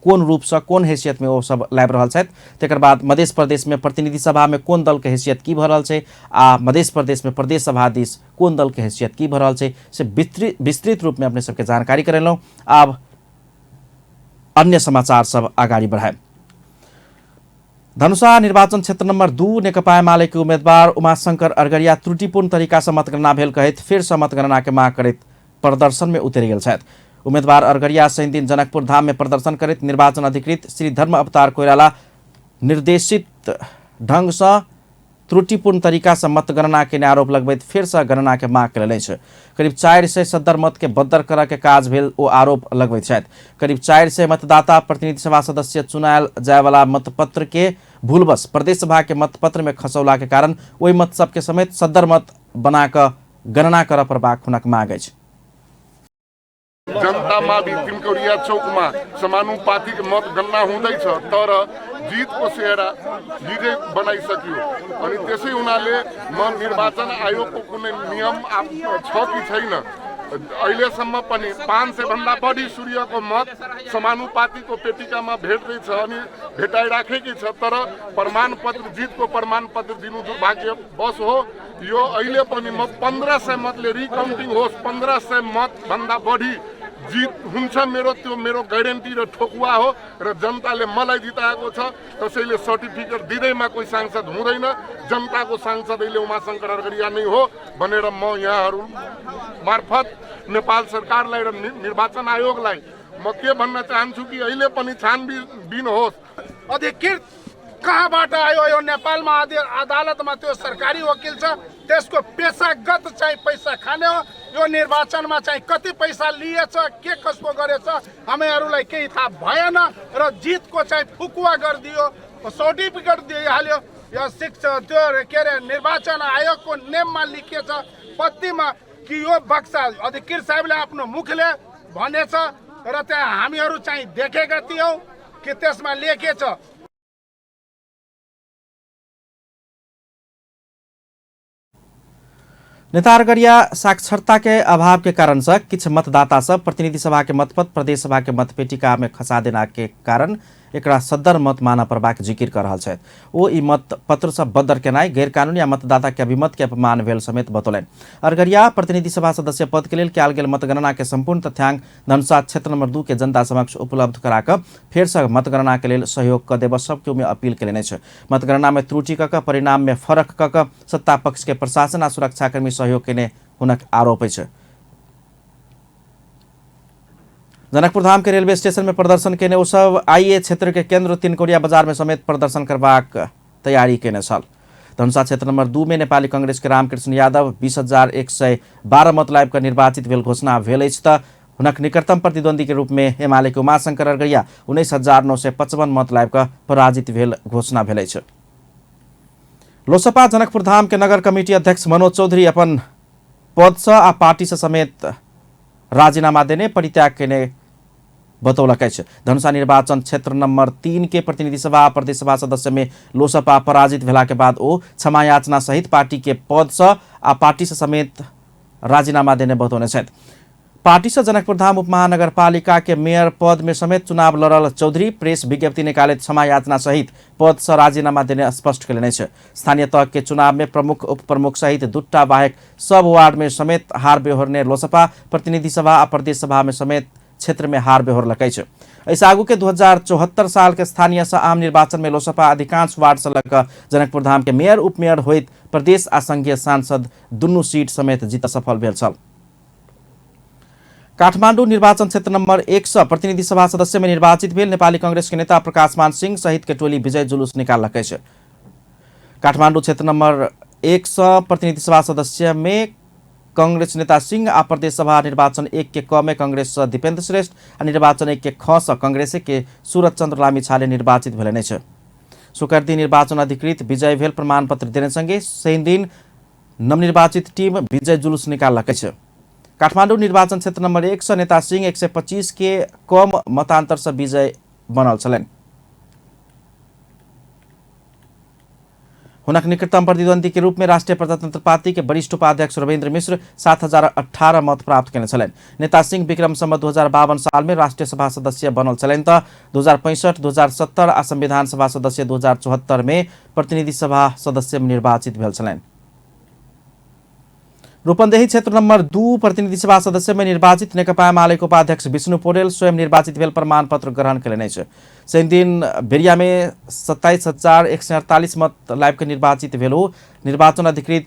कोन रूपसँ कोन हैसियतमे ओ सब लाबि रहल छथि, तकर बाद मध्य प्रदेशमे प्रतिनिधि सभामे कोन दलके हैसियत की भऽ रहल छै आ मध्य प्रदेशमे प्रदेश सभा दिस कोन दलके हैसियत की भऽ रहल छै से विस्तृत रूपमे अपने सबके जानकारी करेलहुँ। आब अन्य समाचार सब अगाडि बढ़ायब। धनुषा निर्वाचन क्षेत्र नंबर 2 नेकपा एमाले के उम्मीदवार उमाशंकर अरगरिया त्रुटिपूर्ण तरीका से मतगणना भेल कहैत फेर से मतगणना के मांग करैत प्रदर्शन में उतरि गेल छथि। उम्मीदवार अरगरिया शनिदिन जनकपुर धाम में प्रदर्शन करैत निर्वाचन अधिकृत श्री धर्म अवतार कोइराला निर्देशित ढंग से त्रुटिपूर्ण तरीका से मतगणना के आरोप लगबैत फेर से गणना के मांग कयलनि अछि। करीब 400 सदर मत के बदर करऽ के काज भेल ओ आरोप लगबैत छथि। करीब 400 मतदाता प्रतिनिधि सभा सदस्य चुनायल जायवाला मतपत्र के भूलवश प्रदेश सभा के मतपत्र में खसौला के कारण ओहि मत सबके समेत सदर मत बना कऽ गणना करऽ पड़बाक हुनक मांग अछि। जनता मावि तिनकौरिया चौकमा समानुपातिक मतगणना हुँदैछ, तर जितको सेहरा हिजै बनाइसकियो। अनि त्यसै हुनाले म निर्वाचन आयोगको कुनै नियम छ कि छैन, अहिलेसम्म पनि 500 भन्दा बढी सूर्यको मत समानुपातिको पेटिकामा भेट्दैछ अनि भेटाइराखेकै छ, तर प्रमाणपत्र जितको प्रमाणपत्र दिनु दुर्भाग्यवश हो। यो अहिले पनि म 1500 मतले रिकाउन्टिङ होस्, 1500 मतभन्दा बढी जित हुन्छ मेरो, त्यो मेरो ग्यारेन्टी र ठोकुवा हो र जनताले मलाई जिताएको छ। कसैले सर्टिफिकेट दिँदैमा कोही सांसद हुँदैन, जनताको सांसद अहिले उमाशङ्कर अरगरिया नै हो भनेर म यहाँहरू मार्फत नेपाल सरकारलाई र निर्वाचन आयोगलाई म के भन्न चाहन्छु कि अहिले पनि छानबिन होस्। अधिकृत कहाँबाट आयो यो नेपालमा? अदालतमा त्यो सरकारी वकिल छ, त्यसको पेसागत चाहिँ पैसा खाने हो। यो निर्वाचनमा चाहिँ कति पैसा लिएछ, के कसो गरेछ हामीहरूलाई केही थाहा भएन र जितको चाहिँ फुकुवा गरिदियो, सर्टिफिकेट दिइहाल्यो। यो शिक्षा त्यो के अरे निर्वाचन आयोगको नियममा लेखिएछ पत्तीमा कि यो बक्सा अधिकृत साहेबले आफ्नो मुखले भनेछ र त्यहाँ हामीहरू चाहिँ देखेका थियौँ कि त्यसमा लेखिएछ। नेता अरगरिया साक्षरता के अभाव के कारण से किछु मतदाता सब प्रतिनिधि सभा के मतपत्र प्रदेश सभा के मतपेटिका में खसा देना के कारण एकरा सदर मत मानऽ पड़बाक जिकिर कऽ रहल छथि। ओ ई मतपत्र सब बदर केनाइ गैरकानूनी आ मतदाता के अभिमत के अपमान भेल समेत बतौलनि। अरगरिया प्रतिनिधि सभा सदस्य पद के लेल कयल गेल मतगणना के संपूर्ण तथ्यांक धनुषा क्षेत्र नंबर 2 के जनता समक्ष उपलब्ध करा कऽ फेर से मतगणना के लेल सहयोग कऽ देबऽ सबके में अपील केलनि अछि। मतगणना में त्रुटि कऽ कऽ परिणाम में फरक कऽ कऽ सत्ता पक्ष के प्रशासन आ सुरक्षाकर्मी सहयोग केने हुनक आरोप अछि। जनकपुर धाम के रेलवे स्टेशन में प्रदर्शन केने ओ सब आइए क्षेत्र के केंद्र तिनकौरिया बाजार में समेत प्रदर्शन करबाक तैयारी केने छल। धनुषा क्षेत्र नंबर 2 में नेपाली कांग्रेस के रामकृष्ण यादव 20,112 मत लाबि कऽ निर्वाचित भेल घोषणा भेल अछि तऽ हुनक निकटतम प्रतिद्वंदी के रूप में एमाले के उमाशंकर अरगरिया 19,955 मत लाबि कऽ पराजित भेल घोषणा भेल अछि। लोसपा जनकपुर धाम के नगर कमिटी अध्यक्ष मनोज चौधरी अपन पद सँ आ पार्टी सँ समेत राजीनामा देने परित्याग केने बतौलक अछि। धनुषा निर्वाचन क्षेत्र नंबर 3 के प्रतिनिधि सभा आ प्रदेश सभा सदस्य में लोसपा पराजित भेला के बाद ओ क्षमा याचना सहित पार्टी के पद सँ आ पार्टी सँ समेत राजीनामा देने बतौने छथि। पार्टी से जनकपुरधाम उपमहानगरपालिका के मेयर पद में समेत चुनाव लड़ल चौधरी प्रेस विज्ञप्ति निकालैत क्षमा याचना सहित पद से राजीनामा देने स्पष्ट कयलनि अछि। स्थानीय तह के चुनाव में प्रमुख उप प्रमुख सहित दूटा बाहेक सब वार्ड में समेत हार बेहोरने लोसपा प्रतिनिधि सभा आ प्रदेश सभा में समेत क्षेत्र में हार बेहोरलक अछि। एहिसँ आगू के 2074 साल के स्थानीय सँ आम निर्वाचन में लोसपा अधिकांश वार्ड से लऽ कऽ जनकपुरधाम के मेयर उपमेयर होइत प्रदेश आ संघीय सांसद दुनू सीट समेत जीत सफल भेल छल। काठमांडू निर्वाचन क्षेत्र नंबर 1 सँ प्रतिनिधि सभा सदस्य में निर्वाचित भेल नेपाली कांग्रेस के नेता प्रकाश मान सिंह सहित के टोली विजय जुलूस निकाललक अछि। काठमांडू क्षेत्र नंबर 1 सँ प्रतिनिधि सभा सदस्य में कांग्रेस नेता सिंह आ प्रदेश सभा निर्वाचन 1 के क में कांग्रेस सँ दीपेंद्र श्रेष्ठ आ निर्वाचन 1 के ख सँ कांग्रेस के सूरज चंद्र लामिछाने निर्वाचित भेलनि अछि। शुक्र दिन निर्वाचन अधिकृत विजय भेल प्रमाण पत्र देने संगे शनि दिन नवनिर्वाचित टीम विजय जुलूस निकाललक अछि। काठमांडू निर्वाचन क्षेत्र नंबर 1 सँ नेता सिंह 125 के कम मतांतर सँ विजय बनल छलनि। हुनक निकटतम प्रतिद्वंदी के रूप में राष्ट्रीय प्रजातंत्र पार्टी के वरिष्ठ उपाध्यक्ष रविन्द्र मिश्र 7018 मत प्राप्त केने छलनि। नेता सिंह विक्रम सम्वत 2052 साल में राष्ट्रीय सभा सदस्य बनल छलनि तऽ 2065, 2070 आ संविधान सभा सदस्य 2074 में प्रतिनिधि सभा सदस्य निर्वाचित भेल छलनि। रूपन्देही क्षेत्र नंबर 2 प्रतिनिधि सभा सदस्य में निर्वाचित नेकपा एमाले के उपाध्यक्ष विष्णु पौडेल स्वयं निर्वाचित भेल प्रमाण पत्र ग्रहण कयलनि अछि। शनि दिन बेरिया में 27,148 मत लाइव के निर्वाचित भेल हो। निर्वाचन अधिकृत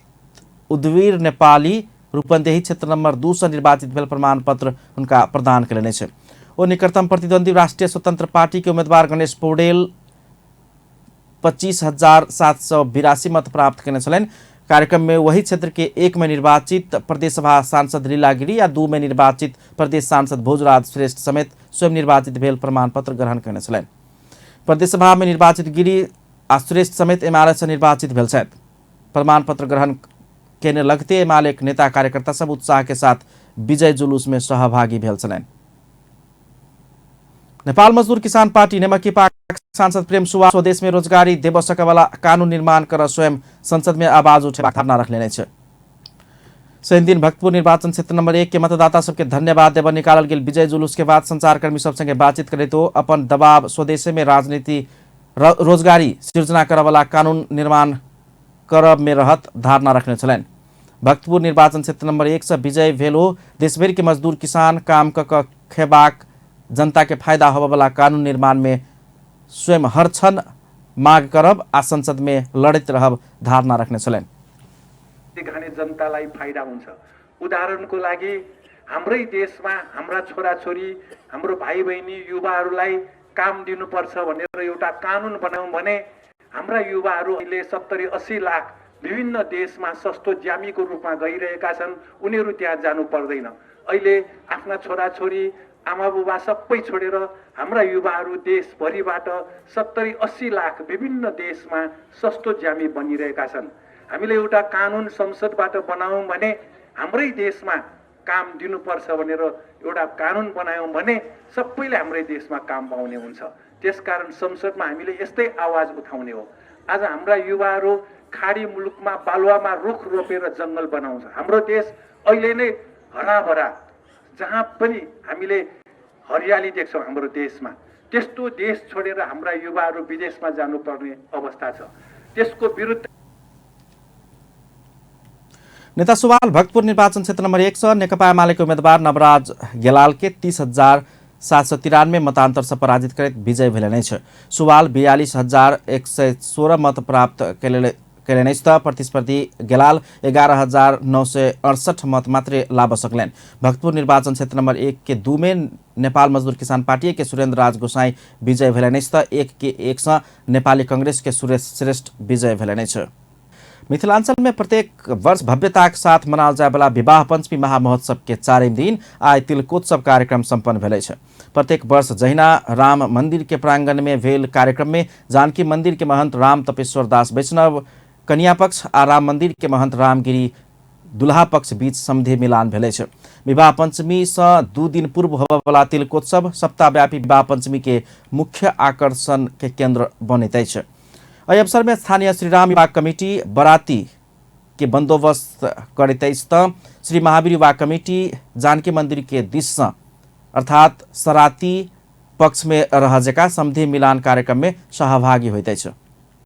उद्वीर नेपाली रूपन्देही क्षेत्र नंबर 2 से निर्वाचित भेल प्रमाण पत्र हुनका प्रदान कयलनि अछि। ओ निकटतम प्रतिद्वंदी राष्ट्रीय स्वतंत्र पार्टी के उम्मीदवार गणेश पौडेल 25,782 मत प्राप्त केने छलनि। कार्यक्रम में वही क्षेत्र के 1 में निर्वाचित प्रदेश सभा सांसद लीला गिरी आ 2 में निर्वाचित प्रदेश सांसद भोजराज श्रेष्ठ समेत स्वयं निर्वाचित भेल प्रमाण पत्र ग्रहण केने छलनि। प्रदेश सभा में निर्वाचित गिरी आ श्रेष्ठ समेत एमाले से निर्वाचित भेल छथि। प्रमाण पत्र ग्रहण केने लगते एमाले के नेता कार्यकर्ता सब उत्साह के साथ विजय जुलूस में सहभागी भेल छलनि। नेपाल मजदूर किसान पार्टी नेमकीपा सांसद प्रेम सुवा स्वदेश में रोजगारी देव सकवाला कानून निर्माण कर स्वयं संसद में आवाज उठेबाक धारणा रखने अछि। शनि दिन भक्तपुर निर्वाचन क्षेत्र नंबर 1 के मतदाता सबके धन्यवाद देव निकालल गेल विजय जुलूस के बाद संचारकर्मी सब संगे बातचीत करैत ओ अपन दबाव स्वदेश में राजनीति रोजगारी सृजना करवाला कानून निर्माण करब में रहत धारणा रखने छलनि। भक्तपुर निर्वाचन क्षेत्र नंबर 1 से विजय भेल ओ देशभरि के मजदूर किसान काम क खेबाक जनता के फायदा होबयवला कानून निर्माण में स्वयं हर क्षण माग करब आ संसद में लड़ैत रहब धारणा रखने छलनि। खाने जनतालाई फाइदा हुन्छ। उदाहरणको लागि हाम्रै देशमा हाम्रा छोराछोरी, हाम्रो भाइबहिनी युवाहरूलाई काम दिनुपर्छ भनेर एउटा कानुन बनायौँ भने हाम्रा युवाहरू अहिले 70-80 लाख विभिन्न देशमा सस्तो ज्यामीको रूपमा गइरहेका छन्, उनीहरू त्यहाँ जानु पर्दैन। अहिले आफ्ना छोराछोरी आमा बुबा सबै छोडेर हाम्रा युवाहरू देशभरिबाट 70-80 लाख विभिन्न देशमा सस्तो ज्यामी बनिरहेका छन्। हामीले एउटा कानुन संसदबाट बनायौँ भने हाम्रै देशमा काम दिनुपर्छ भनेर एउटा कानुन बनायौँ भने सबैले हाम्रै देशमा काम पाउने हुन्छ। त्यसकारण संसदमा हामीले यस्तै आवाज उठाउने हो। आज हाम्रा युवाहरू खाडी मुलुकमा बालुवामा रुख रोपेर जङ्गल बनाउँछ। हाम्रो देश अहिले नै हराभरा, जहाँ पनि हामीले हरियाली देख्छौँ हाम्रो देशमा, त्यस्तो देश छोडेर हाम्रा युवाहरू विदेशमा जानुपर्ने अवस्था छ। त्यसको विरुद्ध नेता सुवाल भक्तपुर निर्वाचन क्षेत्र नंबर 1 से नेकपा एमाले के उम्मीदवार नवराज गेलाल के 30,793 मतांतर से पराजित करैत विजय भेलनि अछि। सुवाल 42,116 मत प्राप्त कयलनि अछि तऽ प्रतिस्पर्धी गेलाल 11,968 मत मात्रै लाब सकलनि। भक्तपुर निर्वाचन क्षेत्र नंबर 1 के 2 में नेपाल मजदूर किसान पार्टी के सुरेन्द्र राज गोसाई विजय भेलनि अछि तऽ 1 के 1 सँ नेपाली कांग्रेस के सुरेश श्रेष्ठ विजय भेलनि अछि। मिथिलांचल में प्रत्येक वर्ष भव्यता के साथ मनाल जाय वाला विवाह पंचमी महामहोत्सव के 4 दिन आइ तिलकोत्सव कार्यक्रम सम्पन्न भेल अछि। प्रत्येक वर्ष जहिना राम मंदिर के प्रांगण में भेल कार्यक्रम में जानकी मंदिर के महंत राम तपेश्वर दास वैष्णव कन्या पक्ष आ राम मंदिर के महंत रामगिरी दुल्हा पक्ष बीच समधि मिलान भेल अछि। विवाह पंचमी से 2 दिन पूर्व होबयवला तिलकोत्सव सप्ताहव्यापी विवाह पंचमी के मुख्य आकर्षण के केंद्र बनैत अछि। एहि अवसर में स्थानीय श्रीराम विवाह कमिटी बराती के बंदोबस्त करैत अछि तऽ श्री महावीर युवा कमिटी जानकी मंदिर के दिससँ अर्थात सराती पक्ष में रह जका समधि मिलान कार्यक्रम में सहभागी होइत अछि।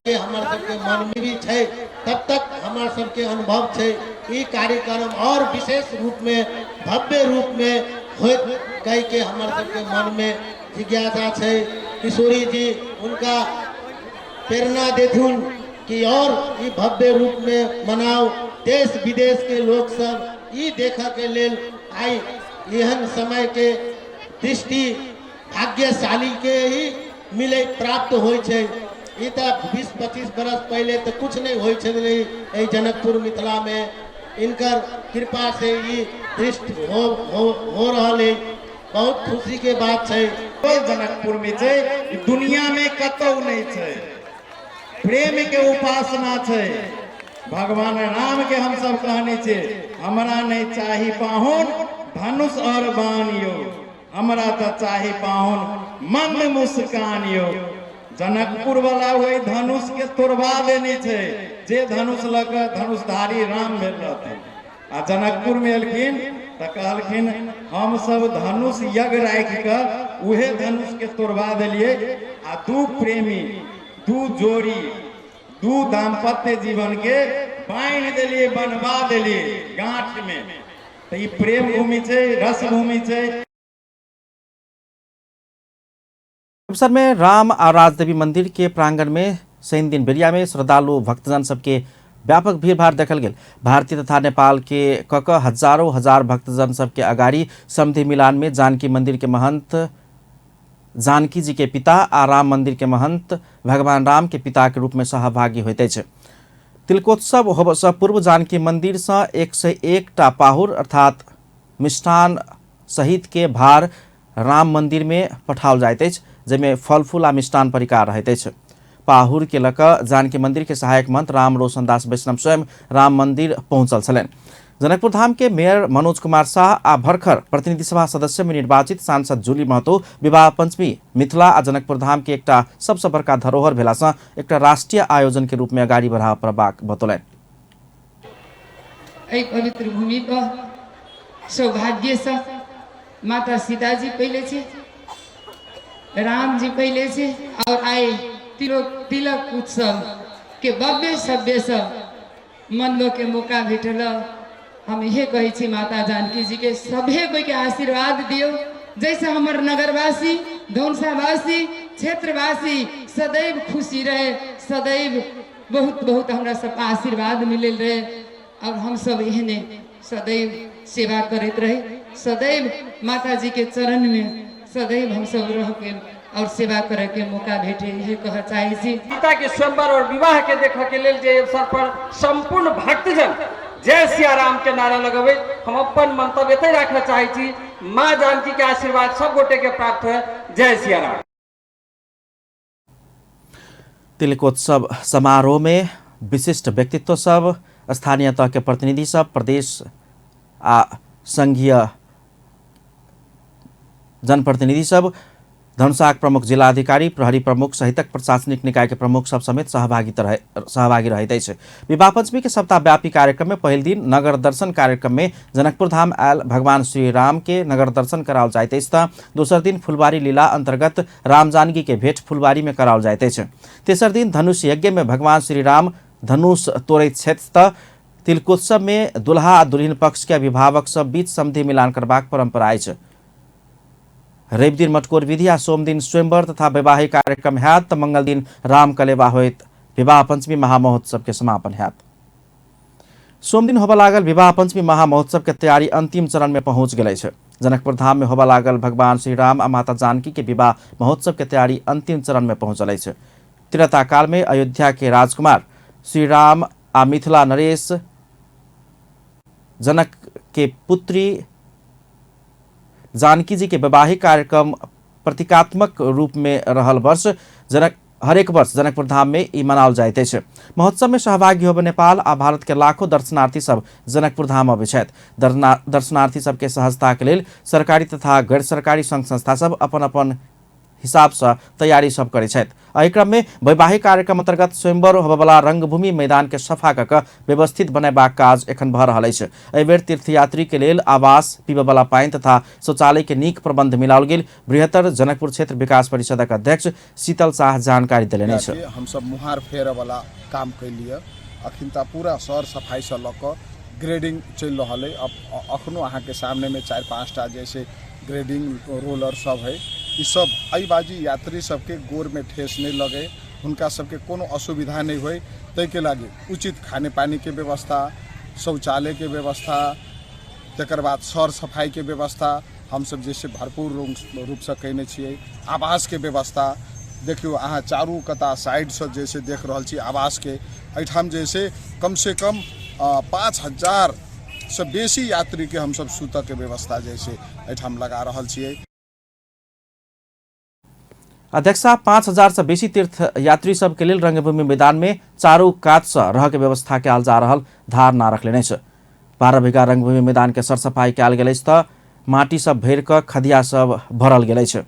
हमर सबके मन में भी छै, तब तक हमर सबके अनुभव छै ई कार्यक्रम और विशेष रूप में भव्य रूप में होइत कह के हमर सबके मन में जिज्ञासा छै। किशोरी जी उनका प्रेरणा देथुन कि और ई भव्य रूप में मनाओ। देश विदेश के लोग सब ई देख के लेल आई एहन समय के दृष्टि भाग्यशाली के ही मिले प्राप्त होइ छै। ई तऽ 20-25 बरस पहले तऽ कुछ नहीं होइ छलै एहि जनकपुर मिथिला में। इनकर कृपा से ई दृष्टि हो, हो, हो रहल है। बहुत खुशी के बात छै। जनकपुर में छै, दुनिया में कतौ नहीं छै। प्रेम के उपासना छै। भगवान राम के हम सब कहने छे, हमरा नहीं चाही पाहुन धनुष और बाण यो, हमरा तो चाही पाहुन मंद मुस्कान यो। जनकपुर वाला वही धनुष के तोड़वा देने छे, जे धनुष लऽ कऽ धनुषधारी राम भेल रहथिन। आ जनकपुर में एलखिन तऽ कहलखिन हम सब धनुष यज्ञ राखि कऽ उहे धनुष के तोड़वा देलियै आ दू प्रेमी दू जोड़ी दू दाम्पत्य जीवन के बान्हि देलियै, बन्हवा देलियै गांठ में। तऽ ई प्रेम भूमि छै, रस भूमि छै। अवसर में राम आ राजदेवी मंदिर के प्रांगण में शनि दिन बेरिया में श्रद्धालु भक्तजन सबके व्यापक भीड़भाड़ देखल गेल। भारतीय तथा नेपाल के कक हजारों हजार भक्तजन सबके अगाड़ी समधि मिलान में जानकी मंदिर के महंत जानकी जी के पिता आ राम मंदिर के महंत भगवान राम के पिता के रूप में सहभागी होइत अछि। तिलकोत्सव होबसँ पूर्व जानकी मंदिर सँ 101टा पाहुर अर्थात मिष्ठान सहित के भार राम मंदिर में पठाओल जाइत अछि, जाहिमे फल फूल आ मिष्ठान परिकार रहैत अछि। पाहुर के लऽ कऽ जानकी मंदिर के सहायक महंत राम रोशन दास वैष्णव स्वयं राम मंदिर पहुंचल छलनि। जनकपुर धाम के मेयर मनोज कुमार शाह आ भरखर प्रतिनिधि सभा सदस्य में निर्वाचित सांसद जूली महतो विवाह पंचमी मिथिला आ जनकपुर धाम के एकटा सबसँ बड़का धरोहर भेलासँ एकटा राष्ट्रीय आयोजन के रूप में अगाडि बढ़ाबऽ पड़बाक बतौलनि। एहि पवित्र भूमि पर सौभाग्यसँ माता सीताजी पहिले छै, राम जी पहिले छै और आइ तिलक उत्सव के भव्य सभ्य से मनबऽ के मौका भेटल। हम इहे कहै छी माता जानकी जी के सभे कोई के आशीर्वाद दियौ, जैसे हमर नगरवासी धौनसावासी क्षेत्रवासी सदैव खुशी रहे, सदैव बहुत बहुत हमरा सब आशीर्वाद मिलल रहे और हम सब एहने सदैव सेवा करैत रहे, सदैव माता जी के चरण में सदैव हम सब रह के और सेवा करे के मौका भेटे, इहे कह चाहे छी। सीता के स्वयंवर और विवाह के देख के लेल जे अवसर पर संपूर्ण भक्तजन जय सिया राम के नारा लगबै, हम अपन मंतव्य एतै राखऽ चाहै छी। माँ जानकी के आशीर्वाद सब गोटे के प्राप्त हुए। जय सिया राम। तिलकोत्सव समारोह में विशिष्ट व्यक्तित्व सब, स्थानीय तह के प्रतिनिधि सब, प्रदेश आ संघीय जनप्रतिनिधि सब, धनुषाक प्रमुख जिलाधिकारी, प्रहरी प्रमुख सहितक प्रशासनिक निकाय के प्रमुख सब समेत सहभागी रहैत अछि। विवाह पंचमी के सप्ताहव्यापी कार्यक्रम में पहिल दिन नगर दर्शन कार्यक्रम में जनकपुर धाम आयल भगवान श्री राम के नगर दर्शन कराओल जाइत अछि त दोसर दिन फुलवारी लीला अंतर्गत राम जानकी के भेंट फुलवारी में कराओल जाइत अछि। तेसर दिन धनुष यज्ञ में भगवान श्री राम धनुष तोड़ैत छथि त तिलकोत्सव में दुल्हा आ दुल्हिन पक्ष के अभिभावक सब बीच समधि मिलान करबाक परंपरा अछि। रवि दिन मटकोर विधि आ सोम दिन स्वयंवर तथा वैवाहिक कार्यक्रम हैत त मंगल दिन राम कलेवा होइत विवाह पंचमी महामहोत्सव के समापन हैत। सोम दिन होबऽ लागल विवाह पंचमी महामहोत्सव के तैयारी अंतिम चरण में पहुंच गेल अछि। जनकपुर धाम में होबऽ लागल भगवान श्री राम आ माता जानकी के विवाह महोत्सव के तैयारी अंतिम चरण में पहुंचल अछि। त्रेता काल में अयोध्या के राजकुमार श्री राम आ मिथिला नरेश जनक के पुत्री जानकी जी के वैवाहिक कार्यक्रम प्रतीकात्मक रूप में रहल वर्ष जनक हरेक वर्ष जनकपुर धाम में ई मनाओल जाइत अछि। महोत्सव में सहभागी होबय नेपाल आ भारत के लाखों दर्शनार्थी सब जनकपुर धाम अबै छथि। दर्शनार्थी सबके सहजता के लेल सरकारी तथा गैर सरकारी संघ संस्था सब अपन अपन हिसाबसँ तैयारी सब करै छथि। एहि क्रममे वैवाहिक कार्यक्रम अंतर्गत स्वयंवर होबयवला रंगभूमि मैदान के सफा कऽ कऽ व्यवस्थित बनेबाक काज एखन भऽ रहल अछि। एहि बेर तीर्थयात्री के लेल आवास, पीबयवला पानि तथा शौचालय के नीक प्रबंध मिलाओल गेल बृहत्तर जनकपुर क्षेत्र विकास परिषदक अध्यक्ष शीतल साह जानकारी देलनि अछि। हमसब मुहार फेरऽवला काम कैलियै। अखन तऽ पूरा सर सफाइसँ लऽ कऽ ग्रेडिंग चलि रहल अइ। अखनो अहाँके सामनेमे 4-5टा जे ग्रेडिंग रोलर सब है। ई सब एहि बाजी यात्री सबके गोरमे ठेस नहि लगे, हुनका सबके कोनो असुविधा नहि होइ, ताहिके लागि उचित खाने पानीके व्यवस्था, शौचालयके व्यवस्था, तकर बाद सर सफाइके व्यवस्था हमसब जे से भरपूर रूपसँ कयने छियै। आवासके व्यवस्था देखियौ, अहाँ चारू कता साइडसँ जे से देख रहल छी आवासके। एहिठाम जे से कमसँ कम 5000 से बेसी यात्रीके हमसब सुतऽके व्यवस्था जे से एहिठाम लगा रहल छियै। अध्यक्षा 5000 से बेसी तीर्थ यात्री सबके लेल रंगभूमि मैदान में चारू कात से रह के व्यवस्था कयल जा रहल धारणा रखलेने अछि। 12 बीघा रंगभूमि मैदान के सरसफाई कयल गेल अछि तऽ माटी सब भरि कऽ खदिया सब भरल गेल अछि।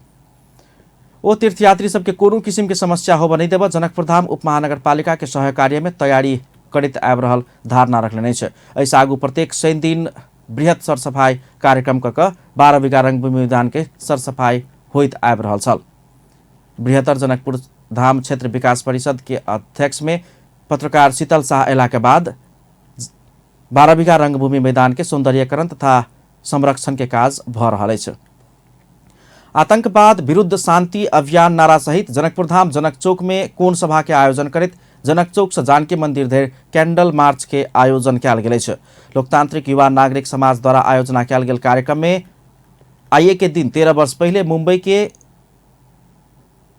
ओ तीर्थयात्री सबके कोनो किसिम के समस्या होबऽ नहि देबऽ जनकपुर धाम उपमहानगरपालिका के सहकार्य में तैयारी करैत आबि रहल धारणा रखलेने अछि। एहिसँ आगू प्रत्येक शनि दिन बृहत सरसफाई कार्यक्रम कऽ कऽ 12 बीघा रंगभूमि मैदान के सरसफाई होइत आबि रहल छल। बृहत्तर जनकपुर धाम क्षेत्र विकास परिषद के अध्यक्ष में पत्रकार शीतल शाह अयला के बाद 12 बीघा रंगभूमि मैदान के सौंदर्यीकरण तथा संरक्षण के काज भऽ रहल अछि। आतंकवाद विरुद्ध शांति अभियान नारा सहित जनकपुर धाम जनक चौक में कोण सभा के आयोजन करैत जनक चौक से जानकी मंदिर धरि कैंडल मार्च के आयोजन कयल गेल अछि। लोकतांत्रिक युवा नागरिक समाज द्वारा आयोजना कयल गेल कार्यक्रम में आइए के दिन 13 वर्ष पहले मुंबई के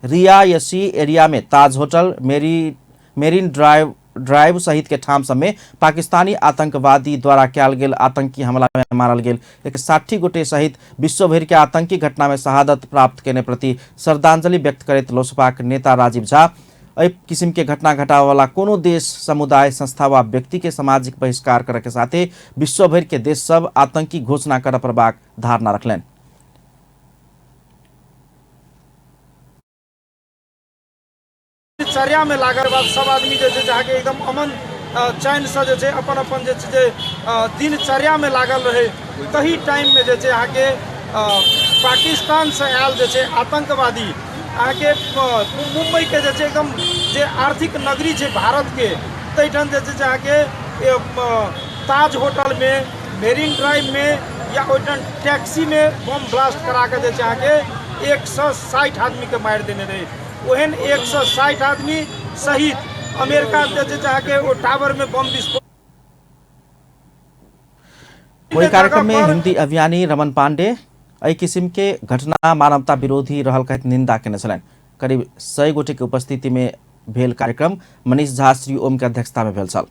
रियायसी एरिया में ताज होटल, मेरीन ड्राइव सहित के ठाम सब में पाकिस्तानी आतंकवादी द्वारा कयल गेल आतंकी हमला में मारल गेल 160 गोटे सहित विश्वभरि के आतंकी घटना में शहादत प्राप्त केने प्रति श्रद्धांजलि व्यक्त करैत लोसपाक नेता राजीव झा एहि किसिम के घटना घटावला कोनो देश, समुदाय, संस्था वा व्यक्ति के सामाजिक बहिष्कार करे के साथे विश्वभरि के देश सब आतंकी घोषणा करऽ पड़बाक धारणा रखलनि। चर्या में लागल बाद सब आदमी जे छै अहाँके एकदम अमन चैन से जे छै अपन अपन जे छै जे दिनचर्या में लागल रहे, तही टाइम में जे छै अहाँके पाकिस्तान से आयल जे छै आतंकवादी अहाँके मुंबई के जे छै एकदम जे आर्थिक नगरी छै भारत के, तहिठाम जे छै अहाँके ताज होटल में, मेरीन ड्राइव में या ओहिठाम टैक्सी में बम ब्लास्ट करा के जे छै अहाँके 160 आदमी के मारि देने रहे। ओहन 160 आदमी सहित अमेरिका जे छै अहाँके ओ टावर में बम विस्फोट। ओहि कार्यक्रम में हिंदी अभियानी रमन पांडे एहि किसिम के घटना मानवता विरोधी रहल कहैत निंदा केने छलनि। करीब 100 गोटे के उपस्थिति में भेल कार्यक्रम मनीष झा श्री ओम के अध्यक्षता में भेल छल।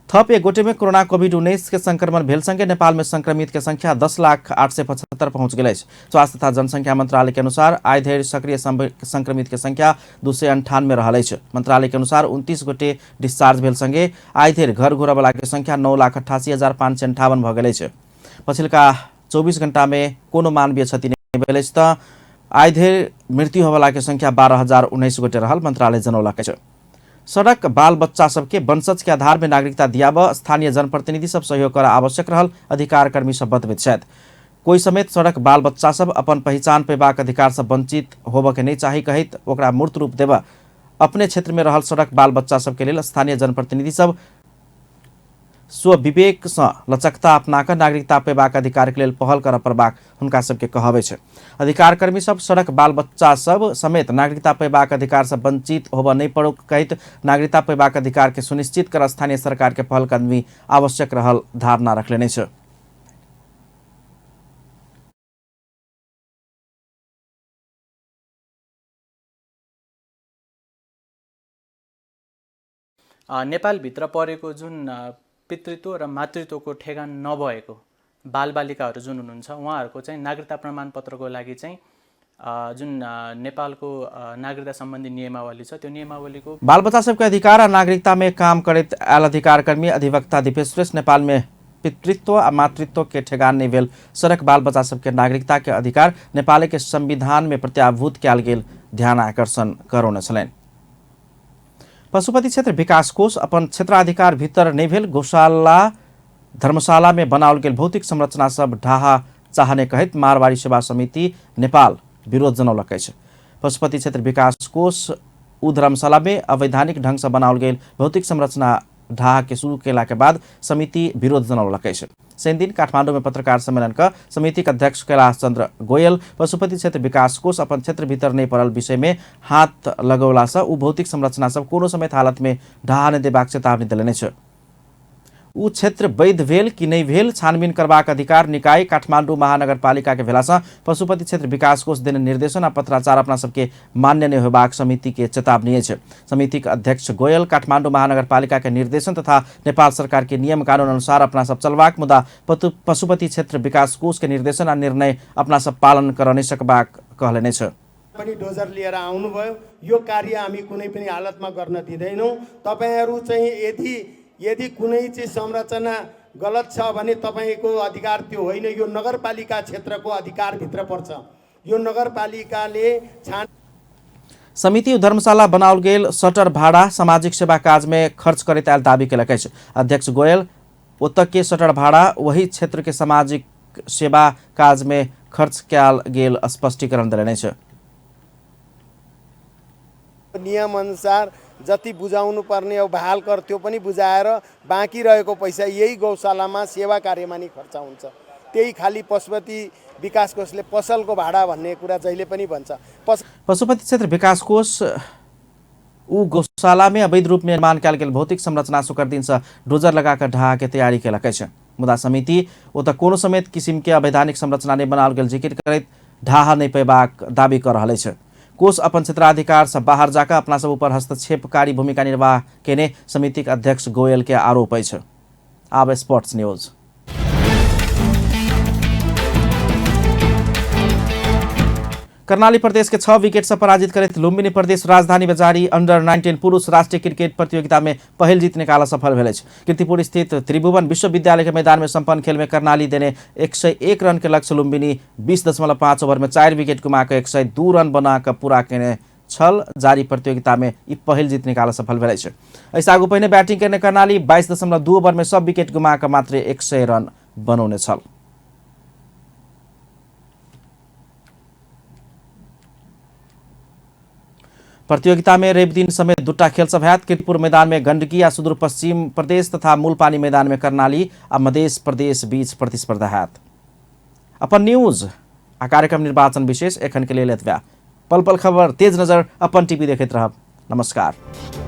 थप एक गोटे में कोरोना कोविड-19 के संक्रमण भेल संगे नेपाल में संक्रमित के संख्या 10,00,875 पहुंच गेल अछि। स्वास्थ्य तथा जनसंख्या मंत्रालय के अनुसार आइ धरि सक्रिय संक्रमित के संख्या 298 रहल अछि। मंत्रालय के अनुसार 29 गोटे डिस्चार्ज भेल संगे आइ धरि घर घुरऽवला के संख्या 9,88,558 भऽ गेल अछि। पछिलका 24 घंटा में कोनो मानवीय क्षति नहि भेल अछि तऽ आइ धरि मृत्यु होबऽवला के संख्या 12,019 गोटे रहल मंत्रालय जनौलक अछि। सड़क बाल बच्चा सबके वंशज के आधार में नागरिकता दियाबऽ स्थानीय जनप्रतिनिधि सब सहयोग करऽ आवश्यक रहल अधिकार कर्मी सब बतबैत छथि। कोई समेत सड़क बाल बच्चा सब अपन पहिचान पेबाक अधिकार से वंचित होबऽ के नहीं चाही कहैत ओकरा मूर्त रूप देबऽ अपने क्षेत्र में रहल सड़क बाल बच्चा सबके लेल स्थानीय जनप्रतिनिधि सब स्वविवेक सँ लचकता अपनाकऽ नागरिकता पेबाक अधिकार के लेल पहल करऽ पड़बाक हुनका सबके कहब अछि। अधिकार कर्मी सब सड़क बाल बच्चा सब समेत नागरिकता पेबाक अधिकार से वंचित होबऽ नहीं पड़ो कहैत नागरिकता पेबाक अधिकार के सुनिश्चित कर स्थानीय सरकार के पहल कदमी आवश्यक रहल धारणा रखलेने अछि। नेपालभित्र परेको जुन पितृत्व र मातृत्वको ठेगान नभएको बालबालिकाहरू जुन हुनुहुन्छ उहाँहरूको चाहिँ नागरिकता प्रमाणपत्रको लागि चाहिँ जुन नेपालको नागरिकता सम्बन्धी नियमावली छ त्यो नियमावलीको बालबच्चा सबके अधिकार आ नागरिकता में काम करैत आयल अधिकार कर्मी अधिवक्ता दिपेश श्रेष्ठ नेपाल में पितृत्व आ मातृत्व के ठेगान नहि भेल सड़क बाल बच्चा सबके नागरिकता के अधिकार नेपाल के संविधान में प्रत्याभूत कयल गेल ध्यान आकर्षण करौने छलनि। पशुपति क्षेत्र विकास कोष अपन क्षेत्राधिकार भीतर नहि भेल गौशाला धर्मशाला में बनाओल गेल भौतिक संरचना सब ढाहा चाहने कहैत मारवाड़ी सेवा समिति नेपाल विरोध जनौलक अछि। पशुपति क्षेत्र विकास कोष उ धर्मशाला में अवैधानिक ढंग से बनाओल गेल भौतिक संरचना ढाहा के शुरू केला के बाद समिति विरोध जनौलक अछि। शनिदिन काठमाडौँ में पत्रकार सम्मेलन क समिति के अध्यक्ष कैलाश चंद्र गोयल पशुपति क्षेत्र विकास कोष अपन क्षेत्र भीतर नहीं पड़ल विषय में हाथ लगौला से उ भौतिक संरचना सब कोनो समेत हालत में ढाहा नहि देबाक चेतावनी देलनि अछि। उ क्षेत्र वैध भेल कि नहि भेल छानबीन करबाक अधिकार निकाय काठमाडौँ महानगरपालिका के भेलासँ पशुपति क्षेत्र विकास कोष देने निर्देशन आ पत्राचार अपना सबके मान्य नहि होबाक समिति के चेतावनी अछि। समिति के अध्यक्ष गोयल काठमाडौँ महानगरपालिका के निर्देशन तथा नेपाल सरकार के नियम कानून अनुसार अपना सब चलबाक मुदा पशुपति क्षेत्र विकास कोष के निर्देशन आ निर्णय अपना सब पालन कर नहि सकबाक कहलनि अछि। पनि डोजर लिएर आउनुभयो, यो कार्य हामी कुनै पनि हालतमा गर्न दिँदैनौँ। तपाईहरू चाहिँ यदि कुनै चाहिँ संरचना गलत छ भने तपाईको अधिकार त्यो होइन, यो नगरपालिका क्षेत्रको अधिकारभित्र पर्छ। यो नगरपालिकाले छान समिति धर्मशाला बनाओल गेल सटर भाड़ा सामाजिक सेवा काज में खर्च करैत आयल दावी केलक अछि। अध्यक्ष गोयल ओतऽ के सटर भाड़ा वही क्षेत्र के सामाजिक सेवा काज में खर्च कयल गेल स्पष्टीकरण देलनि अछि। नियम अनुसार जति बुझाउनु पर्ने हो बहाल कर त्यो पनि बुझाएर बाँकी रहेको पैसा यही गौशालामा सेवा कार्यमा नै खर्च हुन्छ। त्यही खाली पशुपति विकास कोषले पसलको भाडा भन्ने कुरा जहिले पनि भन्छ। पशुपति क्षेत्र विकास कोष उ गौशाला में अवैध रूप में निर्माण कयल गेल भौतिक संरचना शुक्र दिन से डोजर लगाकर ढाहा के तैयारी केलक अछि। मुदा समिति ओतऽ कोनो समेत किसिम के अवैधानिक संरचना नहि बनाओल गेल जिकिर करैत ढाहा नहि पेबाक दावी कऽ रहल अछि। कोष अपन क्षेत्राधिकार से बाहर जाकर अपना सब ऊपर हस्तक्षेपकारी भूमिका निर्वाह केने समिति के अध्यक्ष गोयल के आरोप अछि। आब स्पोर्ट्स न्यूज। कर्णाली प्रदेश के 6 विकेट से पराजित करैत लुम्बिनी प्रदेश राजधानी में जारी अंडर 19 पुरुष राष्ट्रीय क्रिकेट प्रतियोगिता में पहिल जीत निकाल सफल भेल अछि। कीर्तिपुर स्थित त्रिभुवन विश्वविद्यालय के मैदान में संपन्न खेल में कर्णाली देने 101 रन के लक्ष्य लुम्बिनी 20.5 ओवर में 4 विकेट गुमाकर 102 रन बनाकर पूरा केने छल। जारी प्रतियोगिता में ई पहिल जीत निकाल सफल भेल अछि। एहिसँ आगू पहिने बैटिंग केने कर्णाली 22.2 ओवर में सब विकेट गुमाकर मात्र 100 रन बनौने छल। प्रतियोगिता में रवि दिन समेत दूटा खेल सब हैत। कीर्तिपुर मैदान में गंडकी आ सुदूर पश्चिम प्रदेश तथा मूलपानी मैदान में कर्णाली आ मध्य प्रदेश बीच प्रतिस्पर्धा हैत। अपन न्यूज आ कार्यक्रम निर्वाचन विशेष एखन के लेल एतबे। पल पल खबर तेज नजर अपन टीवी देखैत रहब। नमस्कार।